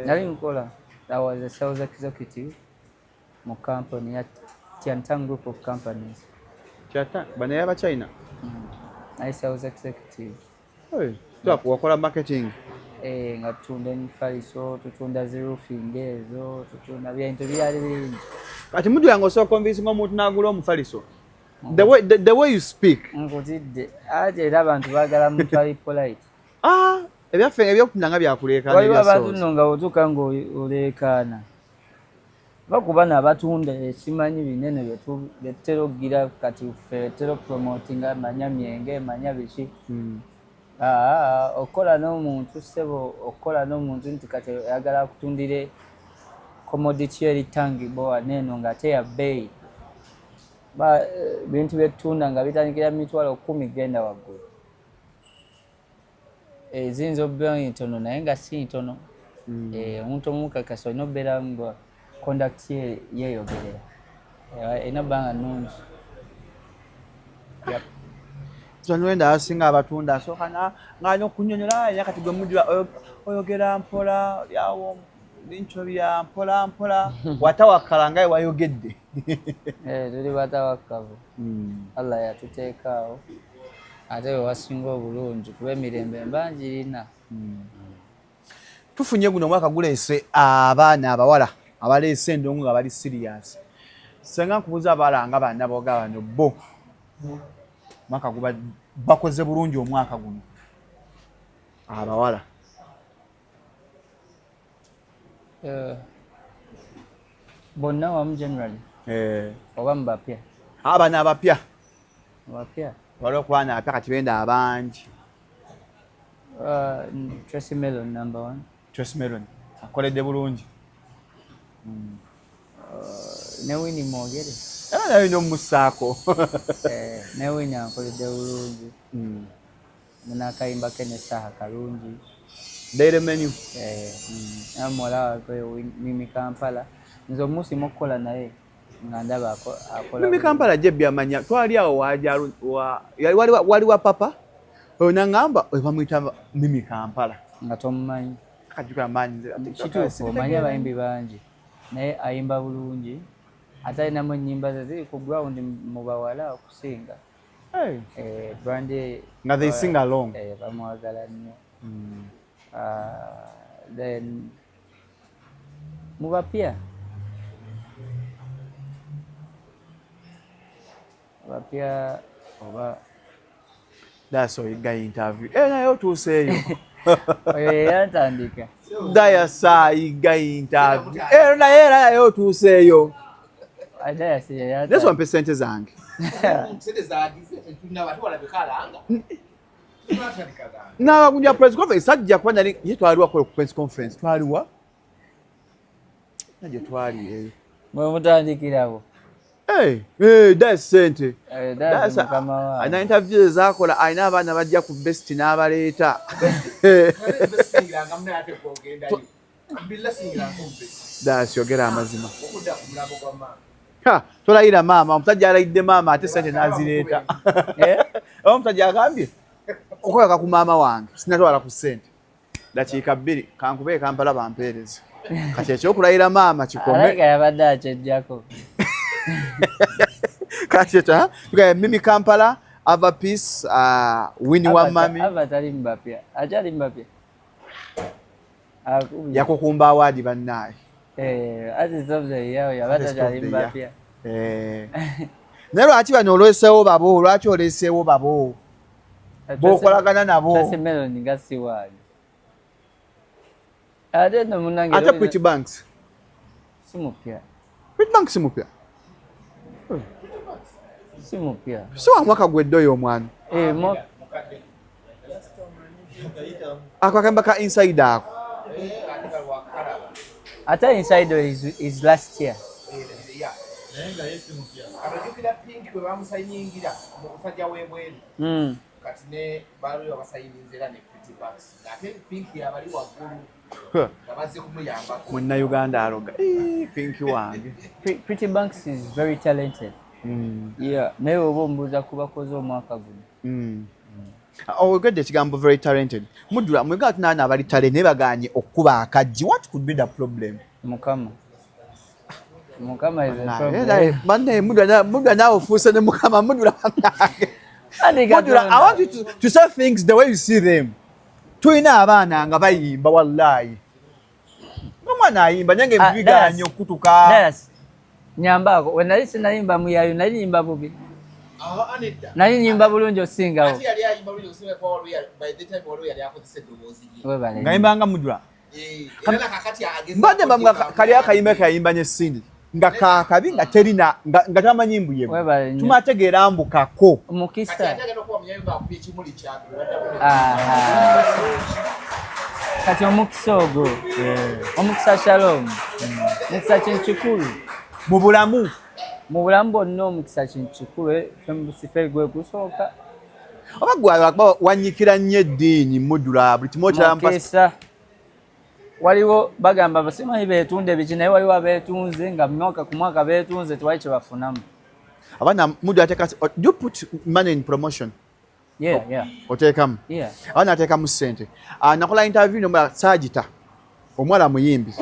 Nali nkola. I was a sales executive mu company ya Tiantang Group of Companies. Kyata bano yaba China? Nali sales executive. Hey, wakola marketing? Eh, nga tutunda emifaliso, tutunda zi roofing ezo, tutunda bintu byali bingi. Kati mudula nga osobola convincing omuntu n'agula omufaliso, the way you speak. Nkutidde ate era abantu baagala muntu ali polite. Ah, ebyaffe ebyokutunda nga byakuleekaana. Waliwo ebya abantu sales. Nno nga otuuka nga oleekaana, bakuba nabatunda esimanyi binene byetutera okugira kati ffe tutera promotinga manya myenge, manya biki. Aa, okukola n'omuntu ssebo, okukola n'omuntu nti kati ayagala akutundire commodity eri tangible waneeno ng'ate ya bbeeyi. Bintu byetutunda nga bitandikira mu 100,000 genda waggulu. Eziyinza okuba ntono naye nga si ntono. Omuntu omukakasa olina okubeera nga conduct ye yeeyogerera. Erina okuba nga nnungi. Yep. Wenda abasinga abatunda asooka ng'alina okunyonyola, era kati gwe mudula oyogera mpola, olyawo bintu bya mpola mpola, watawakala nga wayogedde. Eh, tuli batawakkavu. Allah yatuteeka awo ate we wasinga obulungi kuba emirembe mba ngirina. Tufunye guno omwaka guleese abaana abawala abaleese endongo nga bali serious. Senga nkubuuza, abawala nga bana boga bano bo omwaka guba bakoze bulungi omwaka guno, abawala? Eh, bonna wamu generally? Eh. Oba mu bapya? Abana abapya. Mu bapya? Waliwo ku baana abapya kati benda abangi. Tracy Melon number one. Tracy Melon akoledde bulungi. Ne Winnie mwogere. Era naye olina omumussaako. Eh, ne Winnie ankoledde bulungi. Munakayimba ke ne Saha kalungi. Daily Menu. Eh, naye muwala waffe Mimi Kampala nze omusiima okukola naye nga ndaba akola Mimi bulungi. Kampala gye byamanya twali awo waja wali wa papa oyo naŋŋamba oyo bamuyita Mimi Kampala. Nga tomumanyi? Kajjukira maanyi nze. Kituufu, omanyi abayimbi bangi naye ayimba bulungi ate alinamu ennyimba ze ziri ku ground mu bawala okusinga. Hey. Eh, brand ye. Nga they sing along. Eh, bamwagala nnyo. Ah, then mu bapya oba That's oyiga interview. Eh, naye otuuseeyo. Oyo yeyantandika. Dayasa ayiga interview. Eh, naye era naye otuuseeyo. Dayasi. Naye wampe sente zange. Sente zagize tetunaba tuwalabikalanga. N'abagunja press conference sajja kuba nali ye twaliwa ku press conference twaliwa najye twali eyo. Mwe mutandikirawo. Hey, hey, that's sente. Eh, Dayasi mukama wange. Alina interview ezakola, alina abaana bajja ku best n'abaleeta. Singiranga munaye ate gwogendayo. Mbilla singiranga omubesi. Dayasi, yogera amazima. Okudda ku mulambo gwa maama. Ha, tolayira maama, omusajja alayidde maama ate sente n'azireeta. Eh? Omusajja agambye okweyaka ku maama wange sinatwala ku ssente. Dakiika 2 kankube e Kampala bampeereze. Kati ekyokulayira maama kikome. Alayika yabadde akyejjako. Kati eta Mimi Kampala, Ava Peace, Winnie wa Mami. Ava tali mbapya, akyali mbapya. Yakukumba award bannaye. Eh, artist of the year yaba takyali mbapya. Eh. Naye lwaki bano olweseewo babo, lwaki oleseewo babo bokolagana nabo? Tracy Melon nga si wange. Ate nno munnange Ate Pretty Banks si mupya. Pretty Banks si mupya. Si mupya. Si wa mwaka gwedde oyo omwana. Eh, mo Ako akamba ka inside ako. Ate inside is last year. Abajjukira Pink bwe bamusayingira omusajja w'ebweru. Kati ne baliwo basayininze era ne Pretty Banks, ate Pink yabali waggulu nga bazze kumuyambako. Munnayuganda aloga. Pink wange. Pretty Banks is very talented. Yeah, naye oba ombuuza ku bakoze omwaka guno. Oyogedde ekigambo very talented. Mudula mwega tunaana abali talent naye baganye okukuba akajji. What could be the problem? Mukama. Mukama is a problem. Banne Mudula naawe ofuuse ne Mukama. Mudula bannange. Mudula, I want you to say things the way you see them. Tulina abaana nga bayimba wallahi. Omwana ayimba naye nga ebiganye okutuka. Dallas, nyambaako we nali sinayimba muyayo, nali nyimba bubi. Nali nyimba bulungi osingawo. Ate yali ayimba bulungi osinga kuba waliwo by the time waliwo yali akozesa eddoboozi lye. Webale. Ngayimbanga Mudula. Eh, era nakakati ageza Mbadde mbamga kali akayimba kayimba ne Cindy. Nga kakabi nga terina nga tamanyi mbu ye. Webale nnyo. Tumategeera mbu kako. Kati Mukisa. ate agenda okuba muyimba akubye ekimuli kyange. Aha. Kati omukisa ogwo. Omukisa Shalom. Omukisa kintu kikulu. Mu bulamu. Mu bulamu bwonna omukisa kintu kikulu. Ffe gwe gusooka. Oba gwe wanyikira nnyo eddiini Mudula buli kimu okiraba Mukisa. Waliwo bagamba simanyi beetunde biki, naye waliwo abeetunze nga mwaka ku mwaka beetunze tewali kye bafunamu. Abaana Mudula ateeka, do you put money in promotion? Yeah. Oteekamu? Yeah. Abaana ateekamu ssente. Nakola interview n'omuwala Saagita, omuwala muyimbi.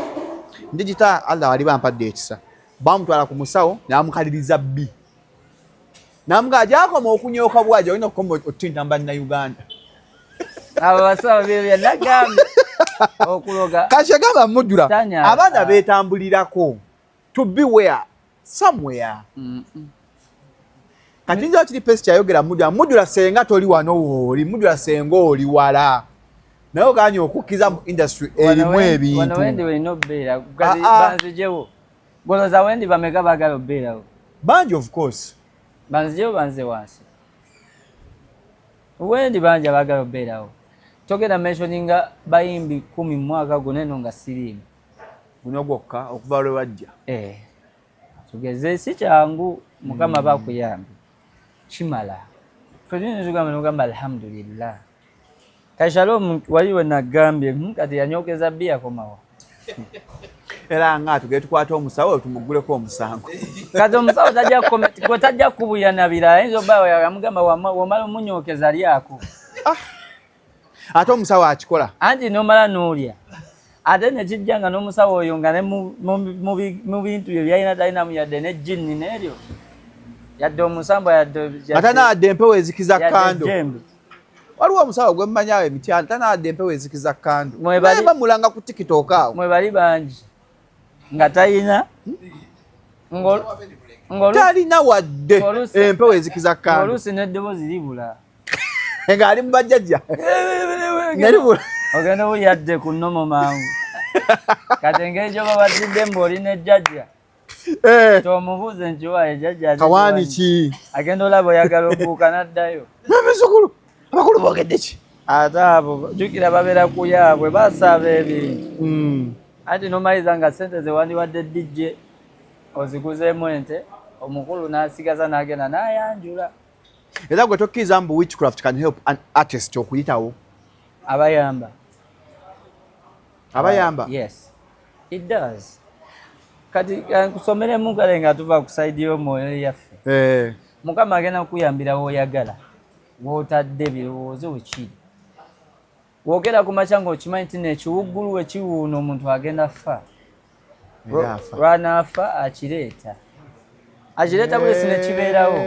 Ndigita Allah ali bampadde ekisa. Bamutwala ku musawo n'amukaliriza bbi. N'amugamba gy'akoma okunyooka bw'ajo olina okukoma otutinta mu Bannayuganda. Abo basawo bye nagambye okuloga. Kati agamba Mudula Sitani abaana beetambulirako to be where somewhere. Kati nja kiri pesi kyayogera Mudula. Mudula senga toli wano wooli, Mudula senga oli wala. Naye oganye okukkiriza mu industry erimu Wano ebintu. wendi olina obbeera kati Ah, ah. banzijewo. Goloza wendi bameka baagala obbeerawo. Bangi of course. Banzijewo banze wansi. Wendi bangi abaagala obbeerawo. Togenda mentioninga bayimbi 10 mu mwaka guno eno nga siriimu. Guno gwokka okuva lwe wajja. Eh. Tugeze si kyangu Mukama bakuyambe. Kimala. Ffe tuyinza okugamba n'ogamba alhamdulillah. Kati Shalom wali we nagambye kati yanyokeza bbi yakomawo. Era nga tugende tukwate omusawo tumugguleko omusango. Kati omusawo gwe tajja kubuya na birala, ayinza obba yamugamba wamala omunyokeza lyako. Ate omusawo akikola. Anti n'omala n'olya. Ate ne kijja nga n'omusawo oyo nga ne mu bintu bye byalina talinamu yadde n'ejjinni n'eryo. Yadde omusambwa yadde Ate anaadde empewo ezikiza yadde kando. ejjembe. Waliwo omusawo gwe mmanyi awo emityana tanaadde empewo ezikiza kando. Mwebali- Naye bamulanga ku TikTok awo. Mwe bali bangi nga talina Talina wadde empewo ezikiza kando. Oluusi n'eddoboozi libula. Ng'ali mu bajjajja. Nga libula. Ogenda obuyadde ku nnomo mangu. Kati engeri gy'oba batidde mbu oli ne jjajja. Tomubuuze nti waaye jjajja ate Kawaani kiwaani. ki? Agenda olaba oyagala obuuka n'addayo. N'abazzukulu abakulu boogedde ki? Ate abo jjukira babeera ku yaabwe basaba ebintu. Anti n'omaliriza nga ssente ze wandiwadde DJ oziguzeemu ente, omukulu n'asigaza n'agenda n'ayanjula. Era gwe tokkiriza mbu witchcraft can help an artist okuyitawo? Abayamba. Abayamba? Yes. It does. Kati nkusomeremu kale nga tuva ku side y'omwoyo yaffe. Mukama agenda kukuyambira w'oyagala, w'otadde ebirowoozo we kiri. W'ogenda ku makya ng'okimanyi nti n'ekiwuggulu we kiwuuna omuntu agenda fa. Era afa. Lw'anaafa akireeta. Akireeta bulesi nekibeerawo,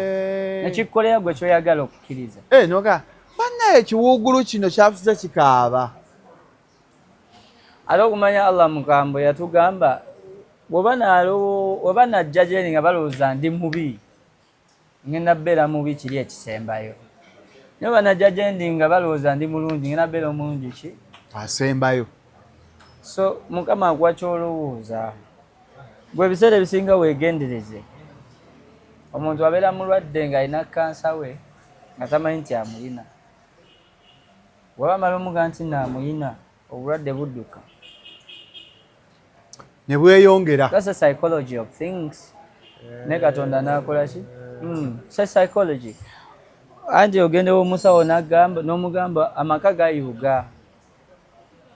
nekikukolera gwe kyoyagala okukkiriza. Eh, noga bannaye, ekiwuugulu kino kyafuze kikaaba. Ate okumanya Allah mukambwe, yatugamba bw'oba oba najja gyeri nga balowooza ndi mubi, ngenda beera mubi kiri ekisembayo, naye oba najja gyendi nga balowooza ndi mulungi, ngenda beera omulungi ki asembayo. So Mukama akuwa kyolowooza gwe. Ebiseera ebisinga weegendereze, omuntu abeera mulwadde ng'alina kansa we nga tamanyi nti amulina. Waba amala omuga nti naamuyina, obulwadde budduka. Ne bweyongera. That's the psychology of things. Ne Katonda n'akola ki? It's a psychology. Anti ogenda omusawo n'agamba, n'omugamba amaka gayuga,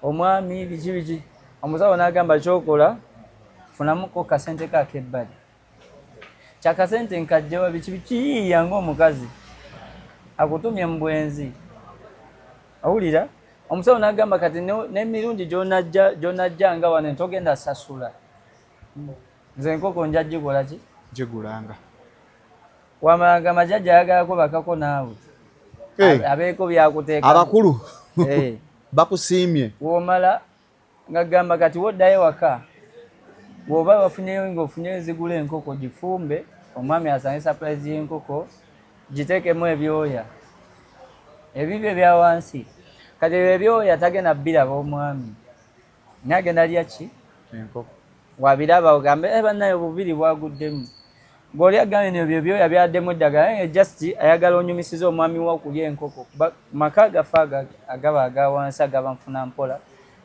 omwami biki biki, omusawo n'agamba kyokola funamuko kasente ko ak'ebbali, kyakasente nkajjewa, biki biki, yiiya ng'omukazi akutumye mu bwenzi. Owulira omusawo n'agamba kati n'emirundi gy'onajja gy'onajja nga wano ntogenda sasula, nze enkoko nja gikola ki? Gigulanga. Wamala gamba jjajja ayagalako bakako naawe. Abeeko byakuteeka. Abakulu bakusiimye. Womala nga gamba kati woddayo waka, bw'oba wafunyeyo ng'ofunyeyo zigula enkoko gifumbe, omwami asange surprise y'enkoko, giteekemu ebyoya ebibyo ebya wansi. Kati ebyo ebyoya tagenda biraba omwami, naye agenda lya ki? Enkoko. Wabiraba ogambe, "Eh, bannaye, obubiri bwaguddemu." Ng'oli agambye nti ebyo ebyoya byaddemu eddagala, naye just ayagala onyumisize omwami we okulya enkoko. Kuba maka gaffe agaba aga wansi agaba nfuna mpola,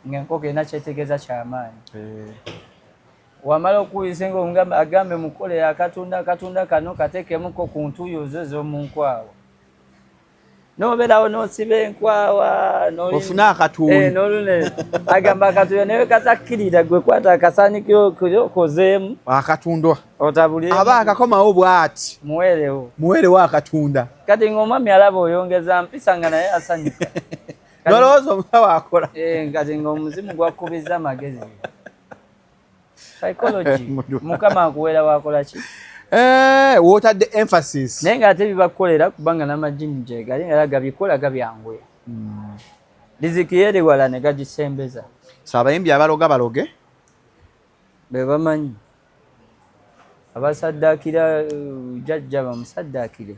ng'enkoko erina kyetegeeza kyamaanyi. Wamala okuwuliriza nga omugamba agambe mukole akatunda, akatunda kano kateekemuko ku ntuuyo zo ez'omu nkwawa, nobeerawo n'osiba enkwawa. Ofune akatuuyo. Eh, n'olune agamba akatuuyo naye katakkirira, gwe kwata akasaanikiro okozeemu. Akatundwa. Otabulire. Aba akakomawo bw'ati. Muweerewo. Muweerewo akatunda. Kati ng'omwami alaba oyongeza mpisa nga naye asanyuka. Nolowooza omusawo akola. Eh, kati ng'omuzimu gwakubiza amagezi, psychology. Mukama akuweera wakola ki? Eh, wotadde emphasis. Naye ng'ate bibakolera kubanga n'amajini gye gali nga gabikola gabyanguya, riziki eri wala ne gagisembeza. So abayimbi abaloga baloge. Be bamanyi abasaddaakira, jjajja bamusaddaakire,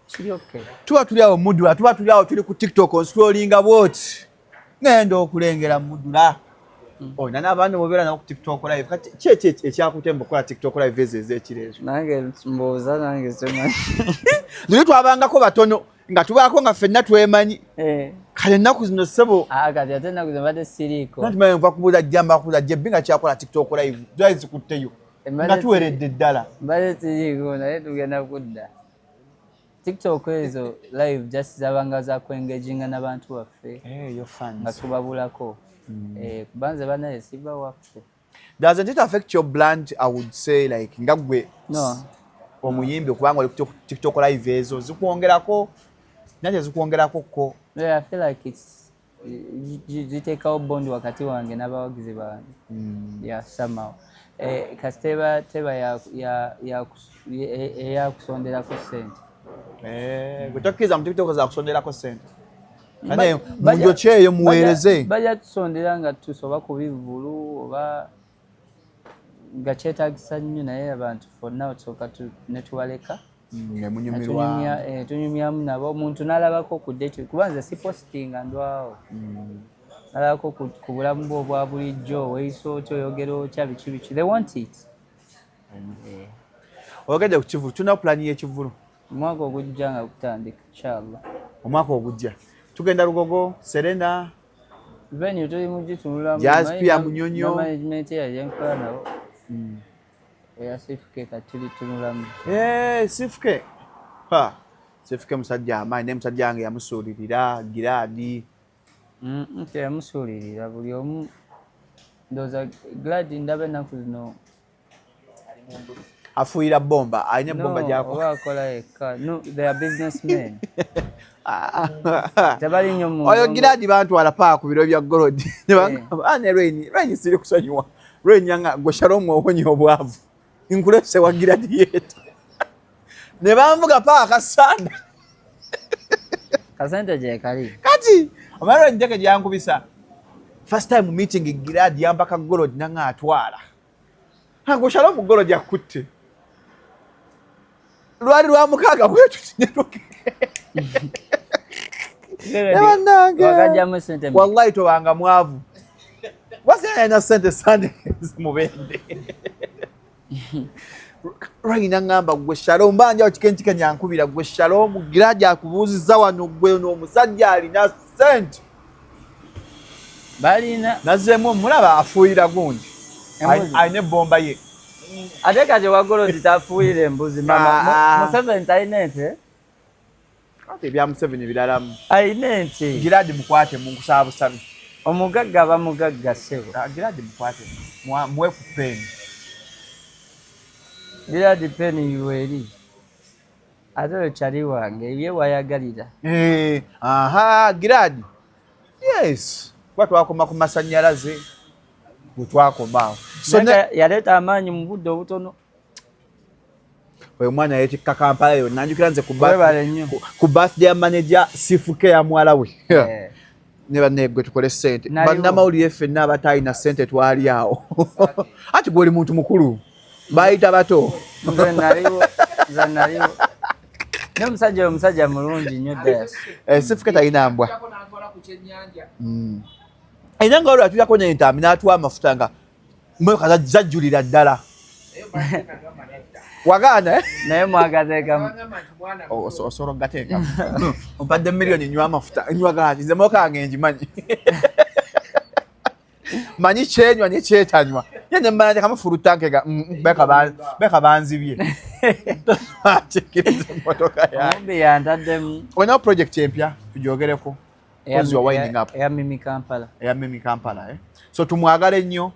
kiri okay. Tuba tuli awo mudula, tuba tuli awo tuli ku TikTok, onscrollinga bwoti, ngenda okulengera mudula olina n'abaana bobeera nabo ku TikTok live. Kati ki eki ekyakutemba okukola TikTok live ezo ez'ekiro ezo? Nange mbuuza, nange simanyi. Luli twabangako batono nga tubaako nga ffenna twemanyi. Kale ennaku zino, ssebo. Ah, kati ate ennaku zino mbadde siriiko. Nanti manyi nva kubuuza jjamba kubuuza jebbi nga kyakola TikTok live zali zikutteyo nga tuweredde ddala. Mbadde siriiko, naye tugenda kudda TikTok. Ezo live just zabanga za kwengaginga n'abantu baffe. Eh, your fans. Nga tubabulako. Eh, kubanze banaye siba waffe. Doesn't it affect your brand, I would say, like nga gwe No. omuyimbi, okubanga oli ku TikTok live ezo zikwongerako naye tezikwongerako ko? Yeah, I feel like it's ziteekawo bond wakati wange n'abawagizi bange. Yeah, somehow. Eh, kasi teba teba ya ya ya eyakusonderako ssente. Eh, gwe tokkiriza mu TikTok za kusonderako ssente? Kane munjokye eyo muweereze. Bajja tusondera nga tusoba ku bivvulu oba nga kyetaagisa nnyo, naye abantu for now tusooka ne tubaleka. Ne munyumirwa. Tunyumyamu nabo, omuntu n'alabako ku date, kuba nze sipositinga, ndwawo. Nalabako ku bulamu bwe obwa bulijjo, weeyisa otya, oyogera otya, biki biki, they want it. Eh. Oyogedde ku kivulu, tulina pulaani y'ekivulu? Omwaka ogujja nga gutandika, inshallah. Omwaka ogujja tugenda Lugogo Serena. Venue tuli mu gitunulamu. Jazz Pier, Munyonyo. Management yaye nkola nabo eya Sifuke, kati tulitunulamu. Eh, Sifuke, ha, Sifuke musajja amaanyi, naye musajja wange yamusuulirira Giradi. Teyamusuulirira, buli omu ndowooza Glad ndaba ennaku zino Afuuyira bomba, alina ebomba gyako. Oba akola yekka. No, they are businessmen, tebali nnyo mu Oyo Giradi bantwala paa ku biro bya gold ne bagamba, "Ah, ne Reni, Reni siri kusonyiwa Reni, anga gwe Shalom owonye obwavu, nkulese wa Giradi yeeta." Ne banvuga paka kasanda. Kasente gyekali. Kati omala enjeke gyankubisa. First time meeting Gilad yamba ka Golodi nanga atwala. Hango Shalom Golodi akutte. Lwali lwa mukaaga bwetu tinyetuke. Bannange. Wakajjamu sente. Wallahi tobanga mwavu. Wasina alina sente sande mubende. Lwalina ngamba gwe Shalom banja okikenkika nyankubira gwe Shalom Gilad akubuuzizza wano gwe ono omusajja alina sente. Balina. Nazzeemu omulaba afuuyira gundi. Embuzi. Alina ebbomba ye. Ate kati owa Golodi tafuuyira embuzi mama. Ah. Museveni talina ente? Ate ebya Museveni biralamu. Alina ente. Gilad mukwate mu nkusaba busabi. Omugagga aba mugagga ssebo. Ah, Gilad mukwate muwe ku peni. Gilad peni yuweri. Ate oyo kyali wange ye wayagalira. Eh, aha Gilad. Yes. Kuba twakoma ku masannyalaze bwe twakoma awo. So Naye yaleeta amaanyi mu budde obutono. Oyo mwana yeetikka Kampala yonna. Njukira nze Webale nnyo. ku birthday ya manager Sifuke ya muwala we. Eh. Ne banne gwe tukole ssente. Naliwo. Bannamawulire ffenna abataalina ssente twali awo. Anti gwe oli muntu mukulu. Bayita bato. Nze naliwo, nze naliwo. Naye omusajja oyo musajja mulungi nnyo ddala. Eh, Sifuke talina mbwa. N'atwala ku kyennyanja. Era nga olwo yatuyako n'entambi n'atuwa amafuta nga mmotoka zajjulira ddala. Naye mbadde nagamba nedda. Wagaana, eh? Naye mwagateekamu. Bagamba nti mwana Oh, muto. osobola okugateekamu. Ompadde miliyoni nywa amafuta. Nywa gaaki? Nze emmotoka yange ngimanyi. Manyi kyenywa ne kyetanywa. Ye ne mmala ntekamu full tank ga, beka banzibye. Akikiriza emmotoka yange. Omubbi yantaddemu. Olinawo project empya tugyogereko. Because you are winding up. Eya Mimi Kampala. Eya Mimi Kampala, eh? So tumwagale nnyo.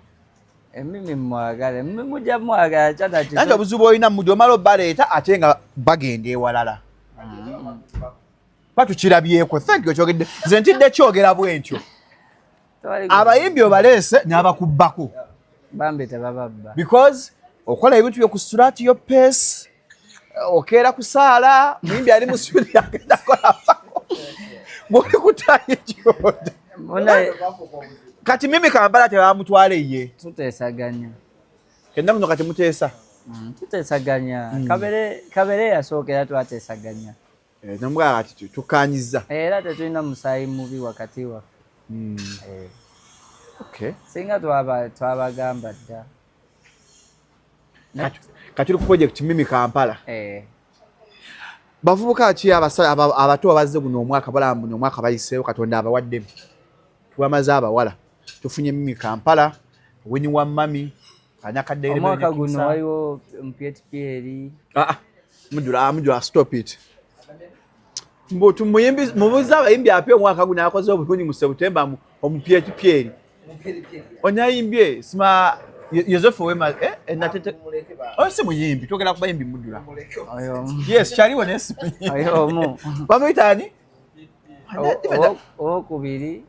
Emimi mwagale. Mujja mwagala kyana kizo. Nanti obuzibu olina mudde omala obbaleeta ate nga bagenda ewalala. Kuba tukirabyeko. Thank you okyogedde. Nze ntidde kyogera bwe ntyo. Abayimbi obaleese n'abakubbako. Bambi tebababba. Because okola ebintu byo ku strat yo pace, okeera kusaala, muyimbi ali mu studio agenda kola fako. Bw'oli kutaaya ekyoto. Kati Mimi Kampala tebamutwala ye. Tuteesaganya. Kenna kuno kati muteesa. Tuteesaganya. Kabere yasookera twateesaganya. Namugamba kati tukkaanyizza. Era tetulina musaayi mubi wakati waffe. Okay. Singa twabagamba dda. Kati tuli ku project Mimi Kampala. Bavubuka ki abato abazze guno omwaka balaba buno omwaka bayiseewo Katonda abawadde. Tubamaze abawala. Tufunye Mimi Kampala, Winnie wa Mami, Anyakadde Eri Omwaka Benedict guno Kisa. waliwo Mpietpieri. Mujula, stop it. Mbu tumuyimbi, mubuze abayimbi apya omwaka guno akoze obulungi mu September Omupyetpieri. Onyayimbye sima Yosefu Wema, natete. Oyo si muyimbi, twogera ku bayimbi mudula. Oyo. Yes, kyaliwo naye si muyimbi. Oyo omu. Bamuyita ani? Owokubiri,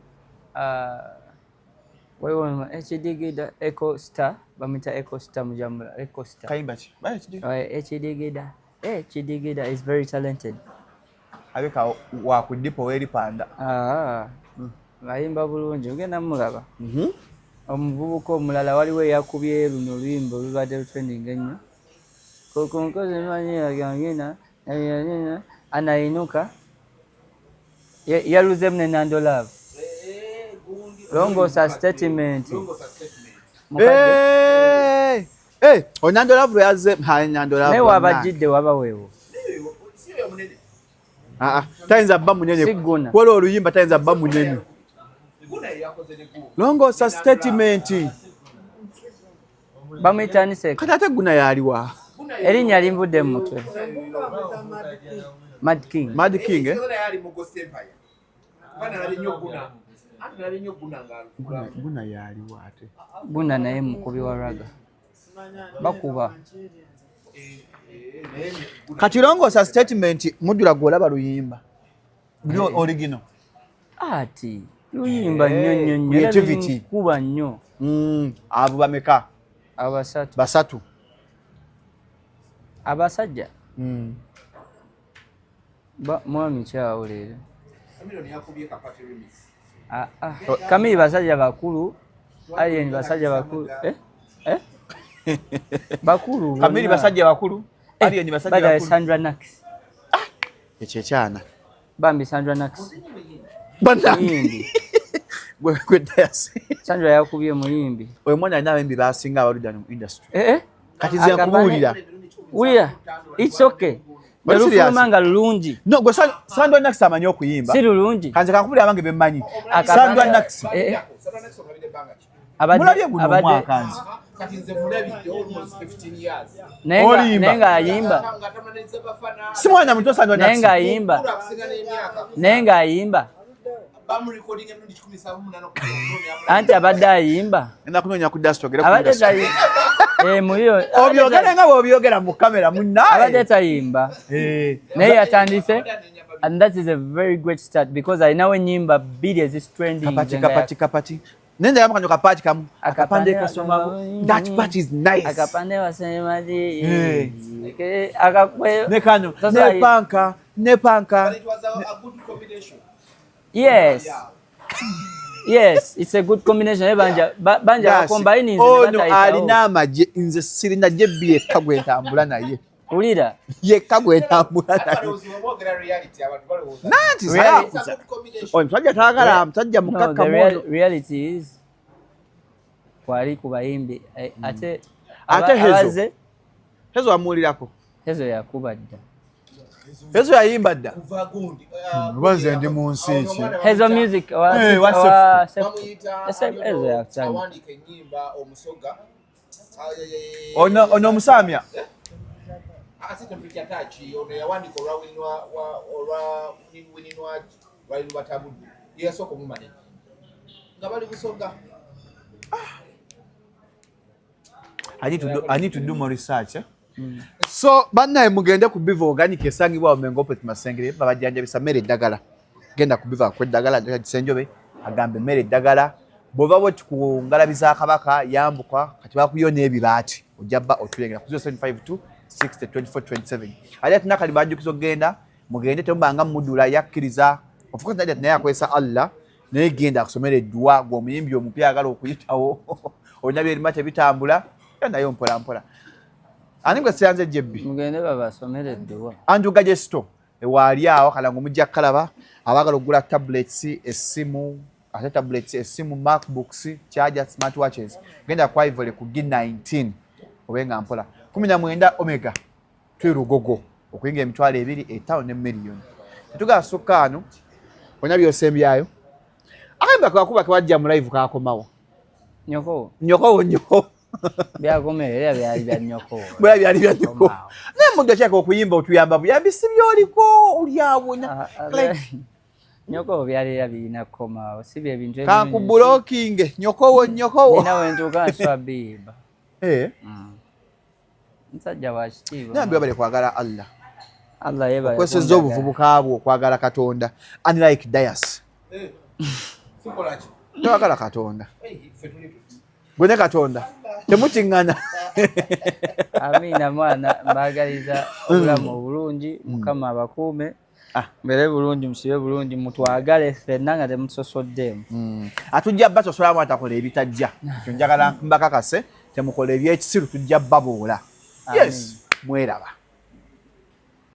waliwo Ekidigida Eco Star, bamuyita Eco Star mujamula, Eco Star. Kayimba ki? Baya Ekidigida. Oyo Ekidigida. Ekidigida is very talented. Abeka wa ku dipo weri panda. Ayimba bulungi, ogenda mulaba. Omuvubuka omulala waliwo eyakubye luno oluyimba olubadde trending ennyo. Kokonkozi manyi yagangina, yagangina, anayinuka. Yaluzeemu ne Nando Love. Longoosa statement. Mukadde. Nando Love yazze, ha, Nando Love. Naye wabajjidde waba weewo. Tayinza bba munene. Sigguna. Waliwo oluyimba tayinza bba munene. Longoosa statement. Bamuyita ani Seeka? Kati ate Guna yaliwa? Erinnya linvudde mu mutwe. Mad King. Mad King, eh? Guna yaliwa ate. Guna naye mukubi wa raga. Bakuba. Kati longoosa statement mujula gw'olaba luyimba. Luli original. Ati luyimba nnyo nnyo nnyo. Creativity. Kuba nnyo. Abo bameka? Abasatu. Basatu. Abasajja. Mwami kyawo leero. Chameleone yakubye Kapati remix. Ah, ah. Kamili basajja bakulu, Alien basajja bakulu. Eh? Eh? Bakulu. Kamili basajja bakulu. Alien basajja bakulu. Sandra Nax. Ah, ekyo ekyana. Bambi Sandra Nax. Bannange. Gwe Dayasi. Sandra yakubye muyimbi. Oyo mwana alina abayimbi basinga abaludda mu industry. Eh eh. Kati nze nkubuulira. Wulira, it's okay. Lufuluma nga lulungi. No, gwe Sandra Nax amanyi okuyimba. Si lulungi. Kanze kankubulira abange be mmanyi. Sandra Nax. Eh, eh. Mulabye guno omwaka nze. Kati nze mulabidde almost 15 years. Naye ng'ayimba. Si mwana muto Sandra Nax. Naye ng'ayimba. Naye ng'ayimba. Anti abadde ayimba. Ngenda kunoonya ku dust ogere ku Abadde dust. tayimba. Eh, muyo. Obyogere nga bw'obyogera mu kamera munnaye. Abadde tayimba. Eh. Naye yatandise and that is a very great start because alinawo ennyimba bbiri ezitrending. Kapati kapati kapati. Nenda yamu kano kapati kamu. Akapande kasoma. That part is nice. Akapande wasemaji. Eh. Akakwe. Ne kano. Ne panka. Ne panka. But it was a good combination. Yes. Yeah. Yes, it's a good combination. Banja banja combine nze ono alina amagye nze sirina jebbi yekka gwe ntambula naye. Wulira. Yekka gwe ntambula naye. Nanti salakuza. Oyo musajja taagala musajja mukakkamu ono. Reality is kwali ku bayimbi ate ate Hezo. Hezo amuwulirako. Hezo yakuba dda. Hezo yayimba dda. Oba nze ndi mu nsi ki? Hezo music wa Hezo yakutandika. Ono ono omusamya. I need to do more research. Eh? Mm. So bannaye mugende ku Biva Organic esangibwa awo Mengo Opet Masengere babajjanjabisa mmere eddagala. Genda ku Biva kw'eddagala Kisenjobe agambe mmere eddagala. Bw'ova bwoti ku ngalabi za Kabaka yambuka kati bakuyo n'ebibaati ojja bba otulengera ku 0752 60 24 27. Ate ati nakali bajjukiza okugenda mugende temubanga mudula yakkiriza. Of course naye naye akozesa Allah naye genda akusomera edduwa gwe omuyimbi omupya agala okuyitawo olina byerima tebitambula nayo mpola mpola. Ani gwe siyanze jebbi mugende babasomere edduwa. Andrew Gajesto ewaali awo kalango mujja kukalaba abaagala okugula tablets essimu ate tablets essimu macbooks charger smartwatches genda ku Ivory ku G19 obe nga mpola 19 Omega tuli Lugogo okuyinga emitwalo ebiri etaano ne miliyoni tetugasukka ano olina byosembyayo akayimba kakuba kewajja mu live kakomawo nyoko nyokowo nyoko byakomerera byali bya nyoko bwa byali bya nyoko naye muntu akyaka okuyimba otuyamba buyambi si byoliko olyawona nyoko byali era birina kukomaawo si bye bintu kankubulokinge nyokowo nyokowo nina wentuuka nswa biyimba musajja wa kitiibwa nambi wabale kwagala Allah Allah yebale okwesezza obuvubuka bwo okwagala Katonda unlike Dayasi tewagala Katonda gwe ne Katonda temutiŋŋana. Amiina mwana mbaagaliza obulamu obulungi Mukama abakuume mbeere bulungi musibe bulungi mutwagale ffenna nga temutusosoddeemu. Atujja basosolamu atakola ebitajja ekyo njagala mbakakase temukola ebyekisiru tujja babuula. Yes mweraba.